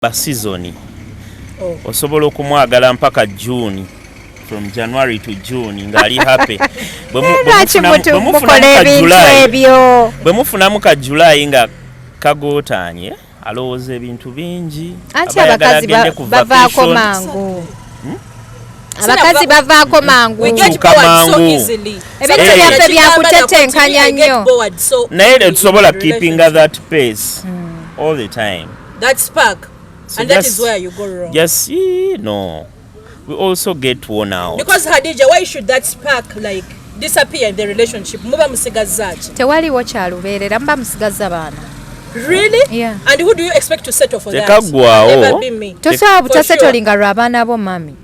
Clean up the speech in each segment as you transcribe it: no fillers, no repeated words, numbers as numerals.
Ba season. Osobola okumwagala mpaka June, from January to June ng'ali happy. Lwaki Bwe mufunamu mukola ka ebintu July, ebyo? Bwe mufunamu ka July nga kagootaanye, alowooza ebintu bingi. Anti Aba ayagala abakazi agende ku bavaako vacation. mangu. Abakazi bavaako mangu. We get Tuuka bored so mangu. easily. Ebintu Eh. byaffe byakutetenkanya nnyo. Naye tetusobola keepinga that pace all the time. That spark. So And that is where you go wrong. Just no, we also get worn out. Because Hadija, why should that spark like disappear in the relationship? Muba musigazza ki? Tewaliwo kyalubeerera, muba musigaza baana. Really? Yeah. And who do you expect to settle for that? Tekaggwawo. Never be me. Tosobola For butasetolinga lwa abaana bo, mami.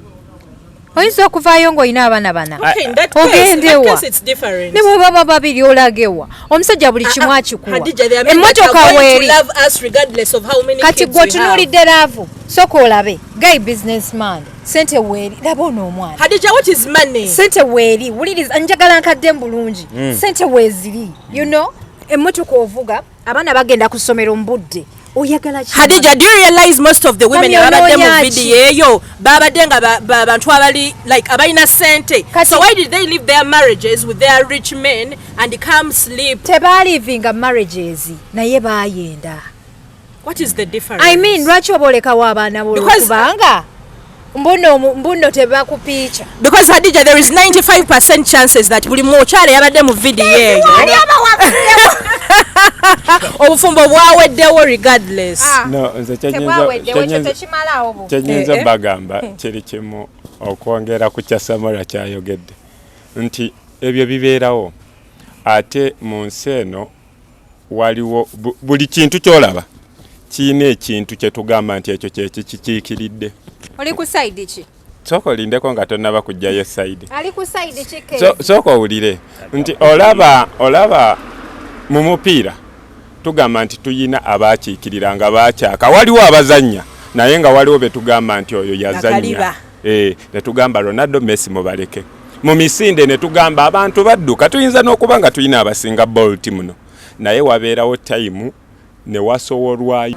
Oyinza okuvaayo ng'olina abaana bana. Okay, in that case, in Ogende that wa? case it's different. Ne bwe baba babiri, olagewa omusajja buli kimu akikuwa? Hadija, there are men that are Emmotoka going to weeri. love us regardless of how many Kati kids gwe we have. otunuulidde love. Soka olabe guy, businessman, sente weeri. Laba ono omwana. Hadija, what is money? Sente weeri. Wuliriza, njagala nkadde mu bulungi. Sente weeziri, emmotoka ovuga, abaana bagenda ku ssomero mu budde. Oyagala ki? Hadija, do you realize most of the women Mami, ababadde mu onoonya ki? video eyo babadde nga bantu abali like abalina sente? So why did they leave their marriages with their rich men and come sleep? Tebaalivinga marriages, naye baayenda. What is the difference? I mean, lwaki oba olekawo abaana bo? Kubanga mbuno tebakupiica. Because Hadija, there is 95% chances that buli mukyala yabadde mu video eyo obufumbo bwaweddewo regardless. No, nze Tebwaweddewo, ekyo tekimalawo bu kyenyinza Eh, eh. bagamba kiri kimu, okwongera ku kya Samora kyayogedde, nti ebyo bibeerawo. Ate mu nsi eno waliwo buli kintu kyolaba kiina ekintu kyetugamba nti ekyo kyekikikiikiridde. Oli ku side ki? Sooka olindeko nga tonnaba kujjayo side. Ali ku side ki? Sooka owulire nti olaba mu mupiira tugamba nti tuyina abakiikirira nga bakyaka, waliwo abazannya, naye nga waliwo be tugamba nti oyo yazannya. Akaliba. Eh, ne tugamba Ronaldo, Messi mubaleke. Mu misinde ne tugamba abantu badduka, tuyinza n'okuba nga tulina abasinga Bolt muno, naye wabeerawo time ne wasowolwayo.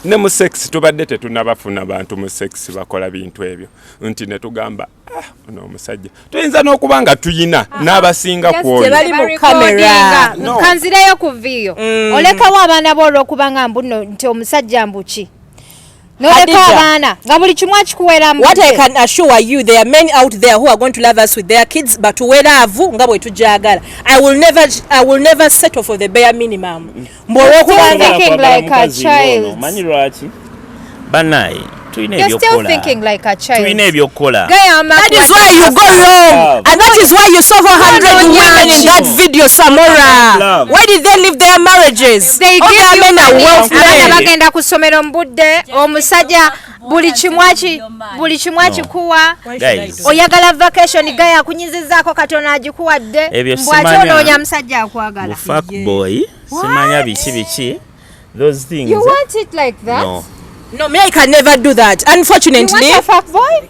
Ne mu sex tubadde tetunabafuna bantu mu sex bakola bintu ebyo, nti ne tugamba, "Ah, ono omusajja." Tuyinza n'okuba nga tuyina n'abasinga ku oyo. Tebali mu camera. No. Kanzireyo ku viyo. Olekawo abaana bo olwokubanga mbuno nti omusajja mbuki, noleka Hadija. abaana nga buli kimu akikuwera mu What I budde. can assure you, there are men out there who are going to love us with their kids, but love nga bwe tujagala. I will never settle for the bare minimum. Mbu olwokubanga Still thinking like a child. Manyi lwaki, banaye tulina You're still ebyokukola. thinking like a child. Tulina ebyokukola. Guy, I'm That is why you go wrong. And that is why you saw 400 women in that video, Samora. Love. Why did they leave their marriages? They All give their you men are money. wealth Abaana men. bagenda ku ssomero mu budde, omusajja buli kimu akikuwa. Guys. Oyagala vacation, guy akunyizizaako katono, agikuwadde. Ebyo Mbw ate simanya. onoonya musajja akwagala. Fuck boy, simanya biki biki, those things. You want it like that? No. No, me, I can never do that. You Unfortunately. want a fuck boy?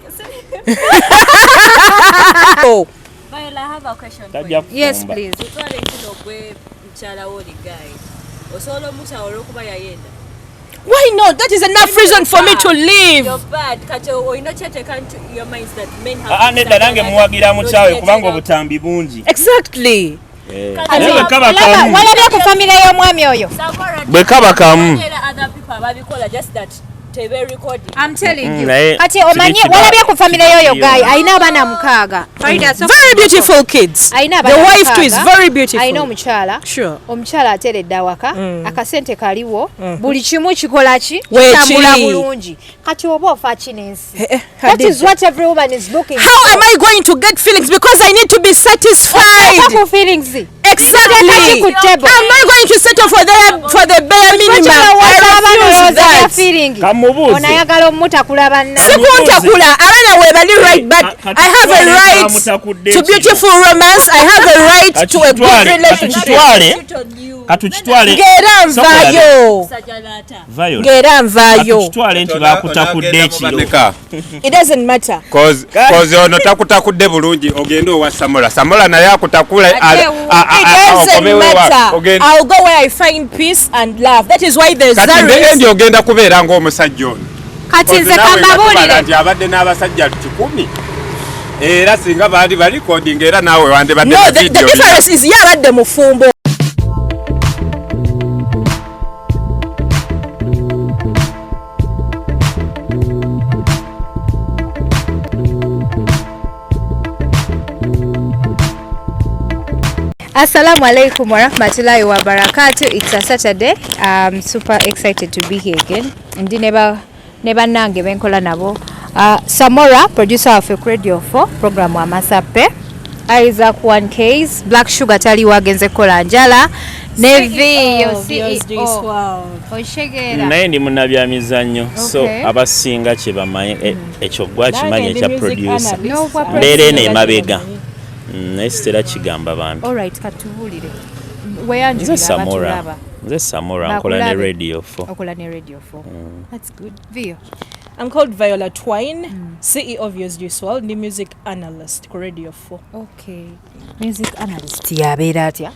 Oh. Viola, I have a question for Tajja you. Yes. kufumba. Please. Tutwale ekino, gwe mukyala wo oli guy. Osobola omukyawa olw'okuba yayenda? Why not? That is enough reason for me to leave. You're bad. Kati olina kyeteeka into your minds that men have Ah, nedda, nange muwagira mukyawe kubanga obutambi bungi. Exactly. Eh, naye bwe kaba kamu Walabye ku famire y'omwami oyo? Bwe kaba kamu. Era other people ababikola, just that tebe recording. I'm telling you. Naye Kati omanyi kiri walabye ku famire y'oyo kiba- guy alina abaana mukaaga. Farida, so Very beautiful kids. Alina The abaana wife too is mukaaga. very beautiful. Alina omukyala. Omukyala ateredde awaka, akasente kaliwo, buli kimu kikola ki? Weekiri. Kitambula bulungi. Kati oba ofa ki n'ensi? Eh, eh, That is Hadija. what every woman is looking How for. am I going to get feelings? Because I need to be satisfied. Oteeka ku feelings. Exactly. Teeka ku table. I'm not going to settle for the bare minimum. I refuse that. Feeling. Kamubuuze. Ono ayagala omutakula banna. Sikuntakula, abaana webali, right, but I have a right to beautiful romance. I have a right to a good relationship. Katukitwale. Cheat on you. Katukitwale. Ng'era nvaayo. Musajja n'ata. Viola. Ng'era nvaayo. Katukitwale nti bakutakudde ekiro. It doesn't matter. Kozi ono takutakudde bulungi, ogende owa Samola. Samola naye akutakule. Ate It doesn't matter. Ogenda- I'll go where I find peace and love. That is why the Kati Zaris ndendi ogenda kubeera ng'omusajja ono. Kati nze Naawe nga tubala kambabuulire. nti abadde n'abasajja 100, era singa baali balikodinga, era naawe wandibadde No, na the video. difference is ye abadde mufumbo. Assalamu alaikum warahmatullahi wabarakatuh. It's a Saturday. I'm super excited to be here again. Ndi ne bannange benkola nabo. Samora, producer waffe ku Radio 4, program Amasape. Isaac 1Ks, Black Sugar tali wagenze kukola njala. Ne Viyo CEO. Oshegeera. Naye ndi munnabyamizannyo, so Okay. abasinga kye bamanyi, ekyo gwakimanyi ekya producer. N'obwa Mbeera eno emabega. Naye sitera kigamba bantu. Alright, katubuulire. Nze Weyanjulira Samora. abatulaba. Nze Samora, nkola ne Bakulabe. Radio 4. Okola ne Radio 4. That's good. Viyo. I'm called Viola Twine, CEO of Yours Juice World, ndi music analyst ku Radio 4. Okay. Music analyst yabeera atya?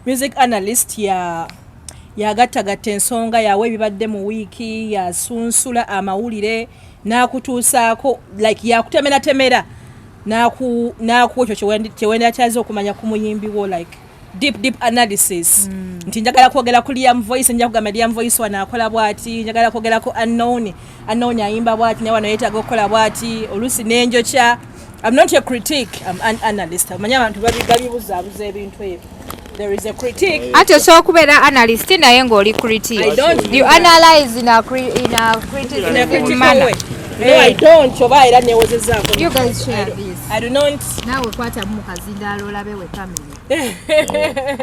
Music analyst ya yagattagatta ensonga, yawa ebibadde mu wiiki, yasunsula amawulire n'akutuusaako, like yakutemeratemera n'akuwa ekyo kyewendakyaza okumanya ku muyimbi wo, like deep deep analysis, nti njagala kwogera ku Liam Voice, nja kugamba Liam Voice wano akola bwati, njagala kwogera ku Unknown, Unknown ayimba bwati, naye wano yeetaaga okukola bwati, oluusi n'enjokya. I'm not a critic, I'm an analyst. Omanyi abantu babibuzaabuza ebintu ebyo. There is a critic. Ate osobola okubeera analyst naye ng'oli critic. I don't do You that. analyze in a criticism In a critical manner. way. No, I don't. Oba era newozezaako. You guys share this. I do not. Naawe kwatamu mu kazindaalo olabe we kamera.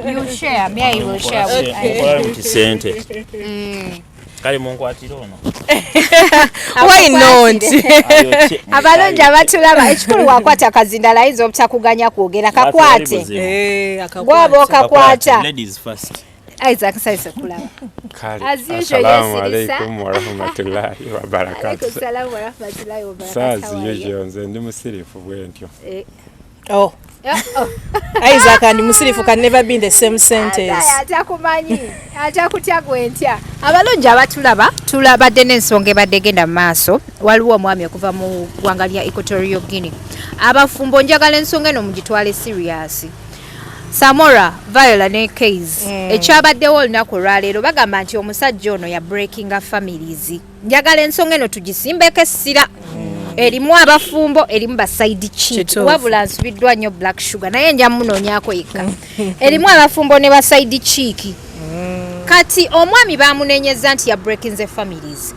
You share, me I will share with Nkola mu kisente. Eh. Kale munkwatire ono. Why not? Ayokye. Abalungi abatulaba, ekikulu wakwata akazindaalo ayinza obutakuganya kwogera, kakwate. Buzibu. Eh, Gwaba okakwata. Ladies first. Isaac, nsanyuse kulaba. Kale, As usual, assalamu yesirisa. alaikum warahmatullahi wabarakatuh. Alaikum salaam warahmatullahi wabarakatuh. Saazi How are you? yo nze ndi musirifu bwe ntyo. Eh. Oh. Oh. Isaac and musirifu can never be in the same sentence. Ate atakumanyi atakutya gwe ntya. Abalungi abatulaba, tulabadde n'ensonga ebadde egenda mu maaso. Waliwo omwami okuva mu ggwanga lya Equatorial Guinea. Abafumbo, njagala ensonga eno mugitwale serious. Samora, Viola ne Case, ekyabaddewo olunaku olwaleero, bagamba nti omusajja ono ya breakinga families. Njagala ensonga eno tugisimbeko essira. Erimu abafumbo, erimu ba side chick. Kituufu. Wabula nsubiddwa nnyo Black Sugar, naye nja munoonyaako yekka. Erimu abafumbo ne ba side chick. Kati omwami bamunenyeza nti ya breakinze families.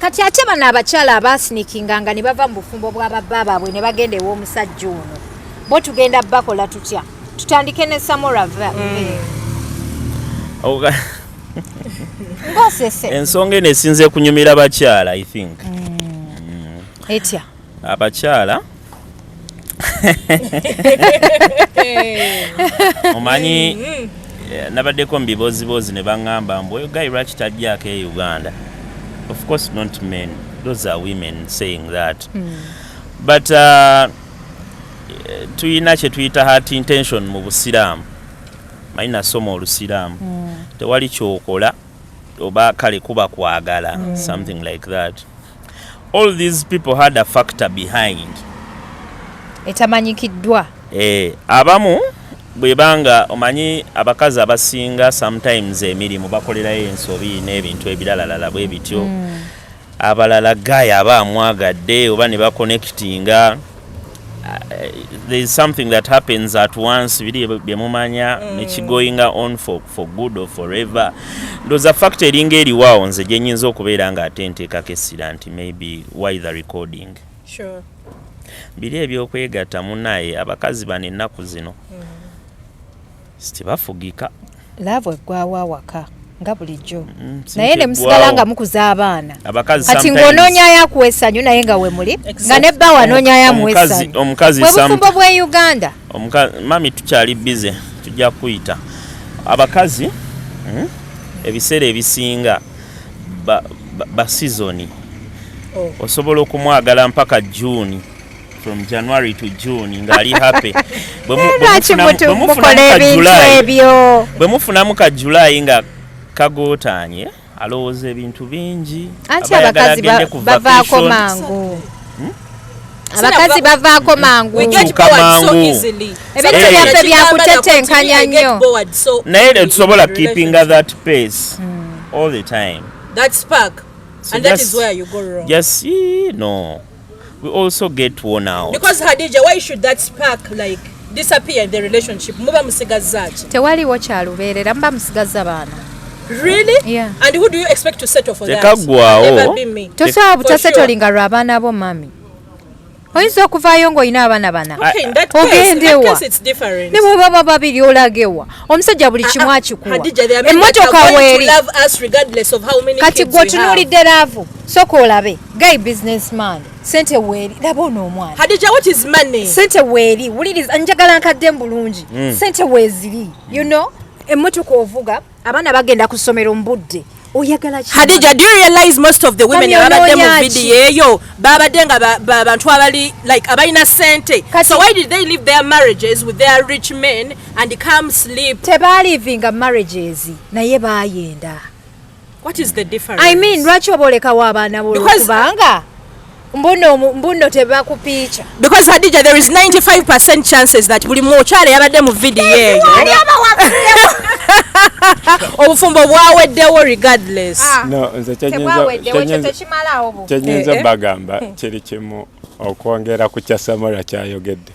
Kati ate bano abakyala abasneakinganga ne bava mu bufumbo bw'ababba baabwe ne bagenda ew'omusajja ono, bo tugenda bakola tutya? Tutandike ne Samora. Ng'osese. Ensonga eno esinze kunyumira bakyala, I think. Etya? Abakyala, omanyi, nabaddeko mu bibozibozi ne baŋŋamba mbu oyo guy lwaki tajjaako e Uganda. Of course not men, those are women saying that. But tuyina kye tuyita heart intention mu Busiraamu. Manyi nasoma Olusiraamu. Tewali kyokola oba kale kuba kwagala, something like that. All these people had a factor behind etamanyikiddwa. Abamu bwebanga omanyi abakazi abasinga sometimes emirimu bakolerayo ensobi n'ebintu ebiralalala bwe bityo. Abalala guy aba amwagadde oba ne baconnectinga. There is something that happens at once, biri byemumanya, nekigoinga on for good or forever. Ndowooza fact eringa eriwaawo nze gye nyinza okubeera nga ate nteekako essira nti maybe why the recording. Biri ebyokwegatta, munaye abakazi bano ennaku zino tebafugika. Love eggwawo awaka nga bulijjo, Si naye nti ne musigala eggwawo. nga mukuza abaana. Abakazi Kati sometimes- ng'onoonyayo akuwa essanyu, naye nga we muli nga ne bba wanoonyayo amuwa essanyu. Omukazi Bwe bufumbo bw'e Uganda. Mami, tukyali bize, tujja kuyita abakazi. Ebiseera ebisinga ba season. Oh. Osobola okumwagala mpaka June. From January to June ng'ali happy. Bwe mu- bwe Lwaki bwe mufunamu mukola ka ebintu July, ebyo? Bwe mufunamu ka July nga kagootaanye, alowooza ebintu bingi. Anti Aba ayagala abakazi agende ku bavaako vacation. mangu. Abakazi bavaako mangu. We get Tuuka bored so mangu. easily. Ebintu Eh. byaffe byakutetenkanya I get nnyo. bored so Naye tetusobola easily in keepinga that pace all the time. That spark. So And that is where you go wrong. Just no, we also get worn out. Because Hadija, why should that spark like disappear in the relationship? Muba musigazza ki? Tewaliwo kyalubeerera, muba musigazza baana. Really? Yeah. And who do you expect to settle for that? Tekaggwaawo. Never be me. Tosobola For butasettlinga lwa abaana bo, mami. Oyinza okuvaayo ng'olina abaana bana. Okay, in that case, in Ogende that wa? case it's different. Ne bwe baba babiri olagewa omusajja buli kimu akikuwa, Hadija, there are men that are emmotoka going to weeri. love us regardless of how many Kati kids gwe we have. otunuulidde love. Soka olabe guy businessman, sente weeri, laba ono omwana. Hadija, what is money? Sente weeri, wuliriza, njagala nkadde mu bulungi. Sente weeziri, emmotoka ovuga, abaana bagenda ku ssomero mu budde, oyagala ki? Hadija, do you realize most of the women Mami, ababadde mu onoonya ki? video eyo babadde nga bantu abali like abalina sente? So why did they leave their marriages with their rich men and come sleep? Tebaalivinga marriages, naye baayenda. What is the difference? I mean, lwaki oba olekawo abaana bo? Kubanga mbuno tebakupiica. Because Hadija, there is 95% chances that buli mukyala yabadde mu video eyo obufumbo bwaweddewo regardless. No, nze Tebwaweddewo, ekyo tekimalaawo bu kyenyinza Eh, eh. bagamba kiri kimu, okwongera ku kya Samora kyayogedde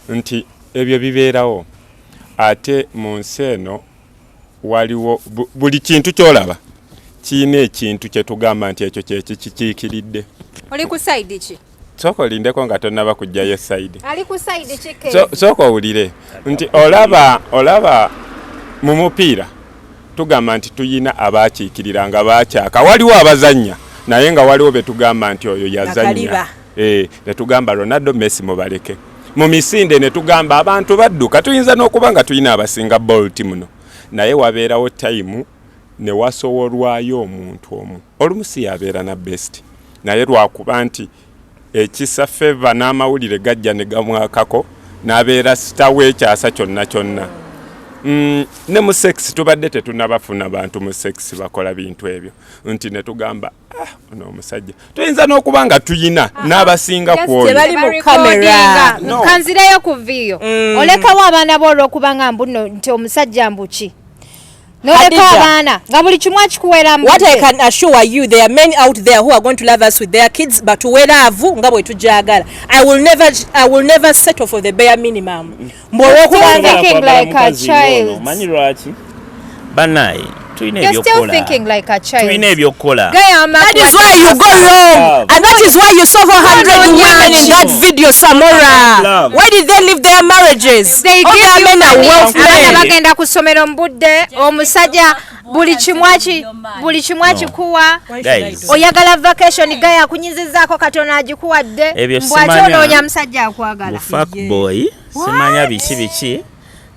nti ebyo bibeerawo, ate mu nsi eno waliwo buli kintu kyolaba kirina ekintu kyetugamba nti ekyo kyekikikiikiridde. Oli ku side ki? Sooka olindeko nga tonnaba kujjayo esayidi. Ali ku side ki, Kev? Sooka owulire nti olaba mu mupiira tugamba nti tuyina abakiikirira nga bakyaka, waliwo abazannya naye nga waliwo be tugamba nti oyo yazannya. Akaliba. Ne tugamba Ronaldo, Messi mubaleke. Mu misinde ne tugamba abantu badduka, tuyinza n'okuba nga tuyina abasinga Bolt muno, naye wabeerawo tayimu ne wasowolwayo omuntu omu, olumu si yabeera na best, naye lwakuba nti ekisa feva n'amawulire gajja ne gamwakako n'abeera sita w'ekyasa kyonna kyonna. Ne mu sex tubadde tetunnabafuna bantu mu sex bakola bintu ebyo nti ne tugamba ono omusajja tuyinza n'okuba nga tuyina n'abasinga Just ku oyo. Tebali mu Barecordinga. camera. No. Kanzireyo ku viyo. Olekawo abaana bo olw'okuba nga mbuno nti omusajja mbuki, noleka Hadija. abaana nga buli kimu akikuwera mu What I budde. can assure you, there are men out there who are going to love us with their kids, but love nga bwe tugyagala. I will never settle for the bare minimum. Mbu olw'okubanga Still thinking Kwagala like a mukazi child. ng'ono. Omanyi lwaki bannaye tulina You're still ebyokukola, thinking like a child. tulina ebyokukola. Guy, I'm That is why you go wrong. Love. And that is why you saw 400 No, no, women in that no. video, Samora. Love. Why did they leave their marriages? They All give their you men are money. wealth Abaana men. bagenda ku ssomero mu budde, omusajja buli kimu buli kimu akikuwa. Guys. Oyagala vacation, guy akunyizizaako katono agikuwadde. Ebyo Mbw ate simanya. onoonya musajja akwagala. Bu fuck boy, simanya biki biki,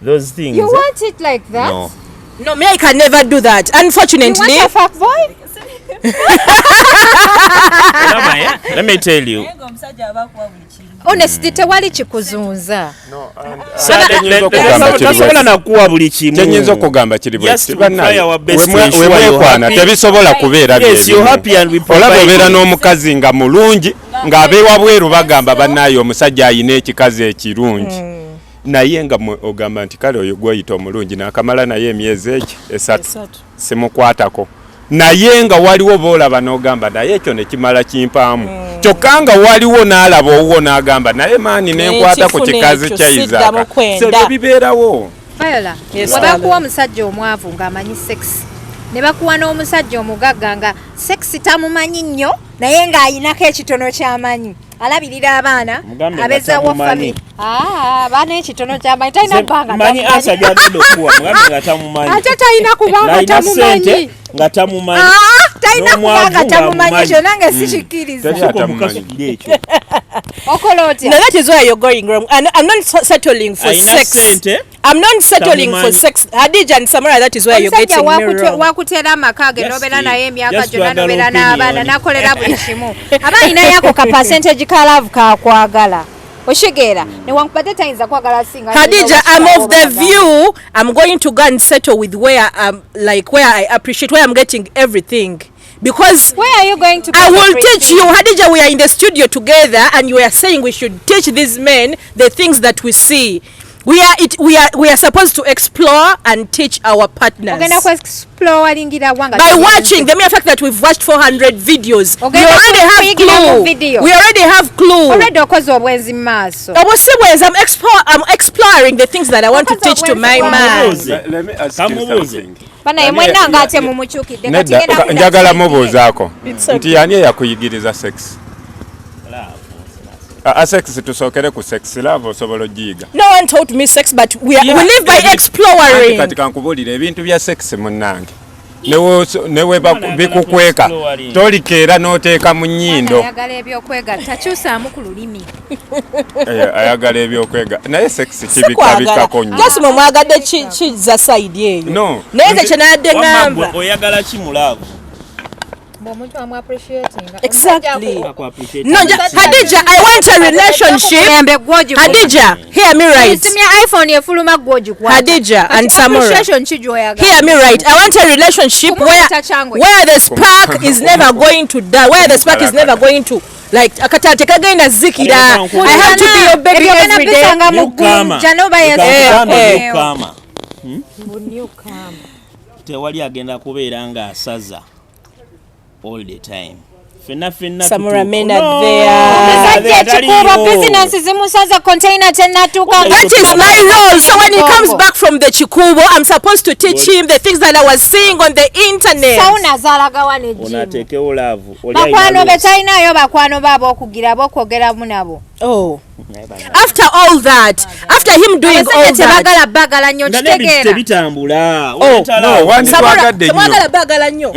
those things. You want it like that? No. No, me, I can never do that. You Unfortunately, want a fuck boy? Olaba, eh? Let me tell you. Omusajja aba akuwa buli kimu. Honestly, tewali kikuzunza. Kyenyinza okugamba kiri Tasobola bwe- nakuwa buli kimu. Kyenyinza okugamba kiri bwe Just kiti, we bannaye, try our best to ensure wemwekwana you're happy. tebisobola kubeera Yes, you're happy and we byebimu. Olaba provide obeera you. n'omukazi nga mulungi ng'abeewabweru bagamba bannaye omusajja ayina ekikazi ekirungi, naye nga ogamba nti kale oyo gwoyita omulungi naakamala naye emyezi egi 3 simukwatako, naye nga waliwo boolaba n'ogamba naye ekyo ne kimala kimpaamu, kyokka nga waliwo n'alaba owuwo n'agamba naye maani nenkwata ku Nekifuna kikazi ekyo, kya siddamu Isaaka. kwenda. So ebyo bibeerawo. Viola, Yes, bwe bakuwa darling. omusajja omwavu ng'amanyi sex, ne bakuwa n'omusajja omugagga nga sex tamumanyi nnyo naye ng'ayinako ekitono ky'amanyi, alabirira abaana, Mugambe nga abezawo tamumanyi. family. Ah, abaana ekitono ky'amanyi talina kubanga Manyi tamumanyi. asa gyagenda okuwa, mugambe nga tamumanyi. Ate talina kubanga Ng'alina ssente tamumanyi. nga tamumanyi. Ah, talina N'omwavu kubanga tamumanyi, ng'amumanyi. kyo nange sikikkiriza. Teri Sooka atamumanyi. omukasukire ekyo. Okola otya? No, that is where you're going wrong. And I'm not settling for Alina sex. ssente, I'm not settling for tamumanyi. sex. Hadija and Samora, that is where you're Omusajja getting me wrong. wakutera amaka ge Just n'obeera naye emyaka just gyonna twagala n'obeera n'abaana opinion. n'akolera buli kimu, aba ayinayo ako ka percentage ka love kakwagala. Oshegera newankubadde tayinza kwagala singa. Hadija, I'm of the view I'm going to go and settle with where I'm, like, where I appreciate, where I'm getting everything. Because Where are you going to I get will everything? teach you, Hadija. We are in the studio together, and you are saying we should teach these men the things that we see. We are it. We are supposed to explore and teach our partners Ogenda kuexploringira wanga by watching. The mere fact that we've watched 400 videos, we Ogenda already have kuyigira mu clue. video. We already have clue. Already okoze obwenzi mu maaso. Obwo si bwenzi. I'm exploring the things that I want to teach to my man. Kamubuuze. Let me ask you Kamubuuze. something. Banaye Yani- mwenna nga ate mumukyukidde. Kati Nedda, genda kudda njagala ku mubuuzaako It's okay. nti yani eyakuyigiriza sex? Ah, sex, tusookere ku sex. Love osobola ogiyiga. No one taught me sex, but we live by Anti exploring. Kati kankubuulira ebintu bya sex, munnange, newe Omwana bikukweka exploring. tolikeera n'oteeka mu nnyindo. Ayagala ebyokwega, takyusaamu ku lulimi. Eh, ayagala ebyokwega, naye sex Sikwagala. kibikabikako nnyo. Just mwe mwagadde kizza side eyo. No. Naye nze kye nadde Wamma ŋŋamba. gwe oyagala ki mu love? Bw'omuntu amu appreciating. Exactly. No, Hadija, I want a relationship. Mulembe gwogi. Hadija, hear me right. Esimu ya iPhone efuluma gwogikwata. Hadija and Samora. Appreciation ki gy'oyagala? Hear me right. I want a relationship Kumukwata kyangwe. where the spark is never going to die, where the spark is never going to, like, akatale tekagenda zikira. I have to be your baby Ebyo ogenda every day. bisanga mu ggulu, janoba. Eh, eh. Newcomer. Tewali agenda kubeera ng'asaza all the time, fenna fenna Samora tutuuka. men are No, there. Omusajja ekikuubo taliyo. bizinensi zimusaza, container tennatuuka. That is my role. So when he comes back from the Chikubo, I'm supposed to teach him the things that I was seeing on the internet. Sauna zalagawa ne Ono gym. ateekewo love. Oli Bakwano alina be talinayo, bakwano baabo okugira abokwogeramu nabo. Oh. After all that, after him doing all Abasajja that. tebagala bagala nnyo. Nga n'ebintu Kitegeera. tebitambula. Oh, Oleeta no, love. wanditwagadde nnyo. Temwagala baagala nnyo.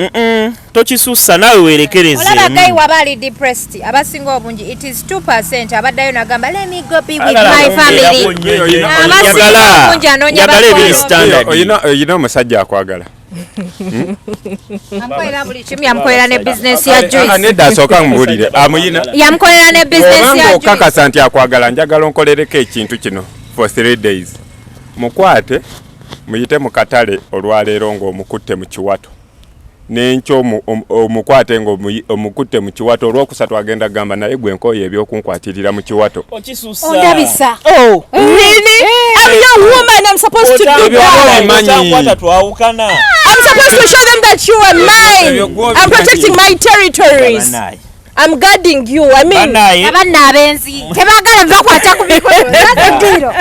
Tokisussa naawe, weerekereze. Olaba guy waba ali depressed, abasinga obungi, it is 2 abaddayo nagamba, "Let me go be with my family." Abasinga obungi anoonya Njagala ebiri bakwano. standard. Oyina omusajja akwagala? Amukolera buli kimu, yamukolera ne bizinesi ya Ah, juice. nedda, asooka mubulire amuyina. Yamukolera ne bizinesi Obanga ya juice. okakasa nti akwagala, njagala onkolereko ekintu kino for 3 days. Mukwate muyite mu katale olwaleero ng'omukutte mu kiwato, n'enkya omukwate ng'omukutte mu kiwato, olwokusatu agenda kugamba, "Naye gwe nkooye ebyokunkwatirira mu kiwato." Okisussa. Ondabisa. Oh, really? I'm your woman. I'm supposed to do Ebyo that. obimanyi. Otankwata twawukana. I'm supposed to show them that you are mine. Ebyo gw'obimanyi. I'm protecting my territories. Banaye. I'm guarding you. I mean, Banaye. Abanna abenzi tebagala bakwata ku mikono zadiro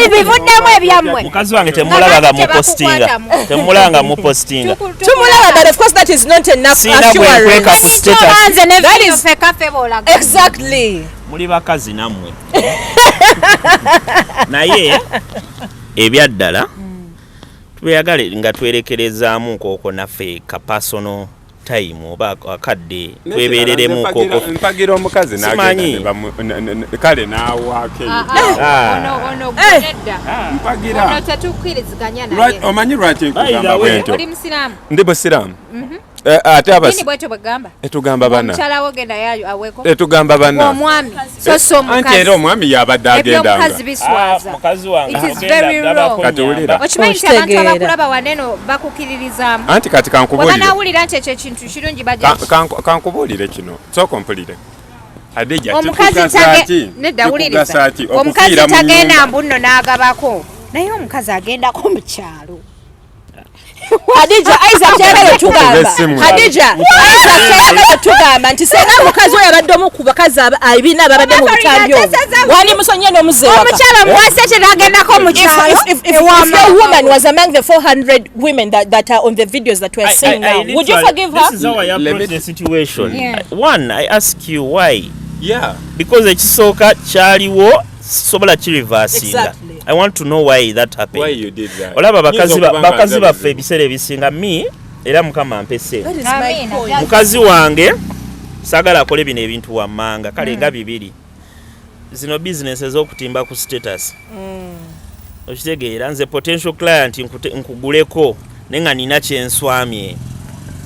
bivuddemu ebyammwe. Mukazi wange temulabaga mupostinga. Tebakukwatamu. Temulanga mupostinga. Tumulaba, but of course that is not enough Sina bwenkweka assurance. ku status. Nze ne That video is- feka fe boolaga. Exactly. Muli bakazi nammwe, naye ebyaddala tweyagale nga twerekerezaamu nkooko naffe ka personal time oba akadde twebereremu nkooko. Mpagira omukazi n'agenda Simanyi. ne kale n'awaako eyo. Ah. Ono ono Eh. nedda. Ono Mpagira. tetukkiriziganya naye. Omanyi lwaki nkugamba By the way- bwentyo? Oli musiraamu? Ndi busiraamu. Eh, ate Dini bwetyo bwegamba? etugamba bana. Omukyala wo genda yayo aweko Etugamba bana. omwami, so so Anti omukazi. era omwami yabadde agendanga. Ebyomukazi biswaza. Ah, mukazi wange It is ogenda very gabako wrong. Kati wulira. nnyamba. Okimanyi nti abantu Okitegeera. abakulaba waneno bakukkiririzaamu. Anti kati kankubuulire. Bwebanawulira nti ekyo ekintu kirungi bajja Kankubuulire kino, sooka ompulire, Hadija. Omukazi Kikugasa ki? nedda, Kikugasa wuliriza. ki Omukazi okufiira mu tagenda nnyumba? mbu nno n'agabako, naye omukazi agendako mu kyalo. Hadija, Isaac kyayagala otugamba. Essimu. Hadija, Isaac kyayagala otugamba nti senga mukazi oyo abadde omu ku bakazi abiina ababadde mu butambi obwo, wandimusonyiye n'omuzza ewaka? Omukyala muwase kyenagendako mu kyalo. If your woman was among the 400 women that are on the videos that we're seeing now, would you forgive her? This is how I Let approach me- the situation. Yeah. One, I ask you why. Yeah. Because ekisooka kyaliwo sobola kireversinga. Exactly. I want to know why that happened. Why you did that? Olaba bakazi Nyinza okuba nga bakazi nze baffe buzibu. ebiseera ebisinga mi era Mukama ampese. That is my Amina. point. Mukazi wange saagala akole bino ebintu wammanga, kale nga bibiri zino bizinesi ez'okutimba ku status. Okitegeera, nze potential client nkuguleko naye nga nina kyenswamye,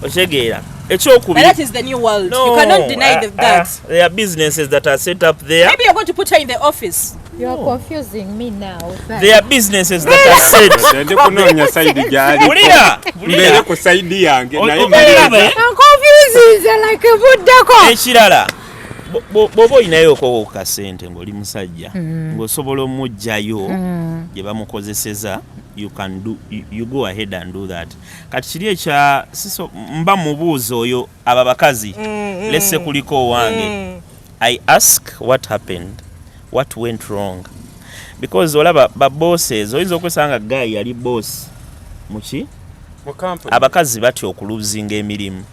okitegeera? Ekyokubiri, But that is the new world. No, You cannot deny that. There are businesses that are set up there. Maybe you're going to put her in the office. You are confusing me now. There are businesses that are set. Ndi kunoonya side gyali. Wulira, Mbeere wulira. ku side yange naye Olaba, mbeere. eh? I'm confused like buddako. Ekirala, bw'oba olinayo ku kasente ng'oli musajja, ng'osobola omuggyayo gye bamukozeseza, you can do, you go ahead and do that. Kati kiri ekya siso, mba mubuuza oyo abo abakazi, lesse kuliko owange, I ask what happened, what went wrong, because olaba ba bosses, oyinza okwesanga guy yali boss muki. Mu company. Abakazi batya okuluzinga emirimu.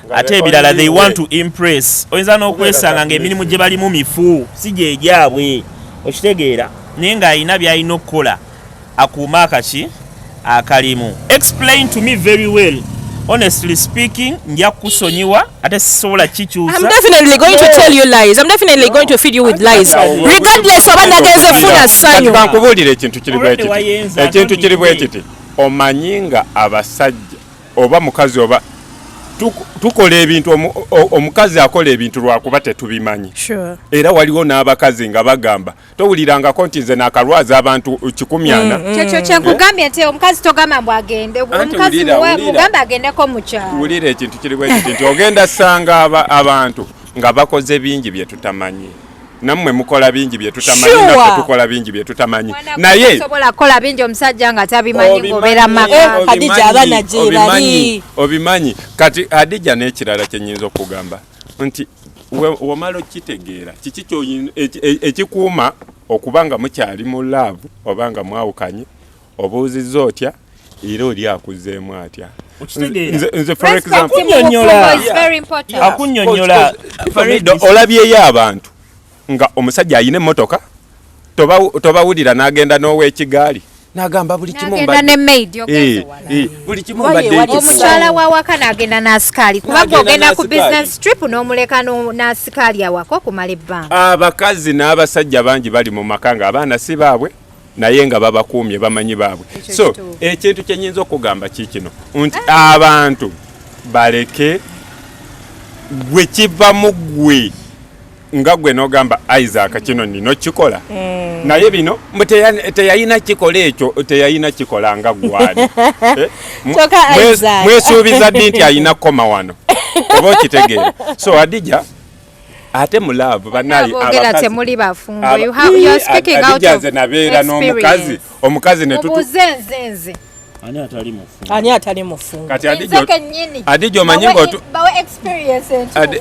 Nga Ate the ebirala, only they way. want to impress. Oyinza n'okwesanga ng'emirimu gye balimu mifu, si gyegyabwe, okitegeera, naye ng'alina by'alina okukola akuume akaki akalimu. Explain to me very well. Honestly speaking, nja kukusonyiwa, ate sisobola kikyusa. I'm definitely going to tell you lies. I'm definitely going to feed you with lies. Regardless oba nagenze funa ssanyu. Kati kankubuulire ekintu kiri bwe Already kiti. wayenza, Ekintu kiri bwe tonidde. kiti. Omanyi nga abasajja oba mukazi oba tukola ebintu, omukazi akola ebintu lwakuba tetubimanyi. Era waliwo n'abakazi nga bagamba, towulirangako nti nze nakalwaza abantu 400. Kyekyo kyenkugambye nti omukazi togamba mbu agende. Anti Omukazi wulira, wulira. mugambe agendeko mu kyalo. Wulira, ekintu kiri bwe kiti nti ogenda sanga abantu nga bakoze bingi bye tutamanyi. Nammwe mukola bingi bye tutamanyi, naffe tukola bingi bye tutamanyi. Mwana Naye tosobola kukola bingi omusajja nga tabimanyi ng'obeera mu Obimanyi, maka. Eh, Hadija, abaana gye obimanyi, bali. Obimanyi. Kati Hadija, n'ekirala kye nnyinza okugamba nti womala okitegeera kiki ekikuuma okuba nga mukyali mu love oba nga mwawukanye, obuuzizza otya era oli akuzeemu atya. Okitegeera? Nze for Respect example mu bufumbo Akunnyonnyola. is very important. Akunnyonnyola. Farido, olabyeyo abantu nga omusajja ayina emmotoka, tobawulira n'agenda n'ow'ekigaali n'agamba buli kimu N'agenda ne maid, ogenze wala. Buli kimu Wali mbadde ewali nkikola. Omukyala wawaka n'agenda n'asikaali, kuba N'agenda gwe ogenda ku n'asikaali. business trip n'omuleka n'asikaali awaka okumala ebbanga. Abakazi n'abasajja bangi bali mu maka nga abaana si baabwe, naye nga babakuumye, bamanyi baabwe. Ekyo So kituufu. ekintu kyenyinza okugamba kikino nti abantu baleke gwe kiva mu ggwe, nga gwe n'ogamba Isaac kino nino kikola, naye bino mbu teyalina kikola ekyo, teyalina kikola nga gwali. Kyokka Isaac. Mwesuubiza ddi nti alina kukoma wano, oba okitegeera? So Adija, ate mu love banaye Aboogera temuli bafumbo. You are speaking out Adija, of nze nabeera n'omukazi experience. omukazi ne tutu Mubuuze nze nze. Ani atali mufu? Ani atali mufumbo? Kati Nze Adija, kennyini. Adija, omanyi Bawe experience entuufu.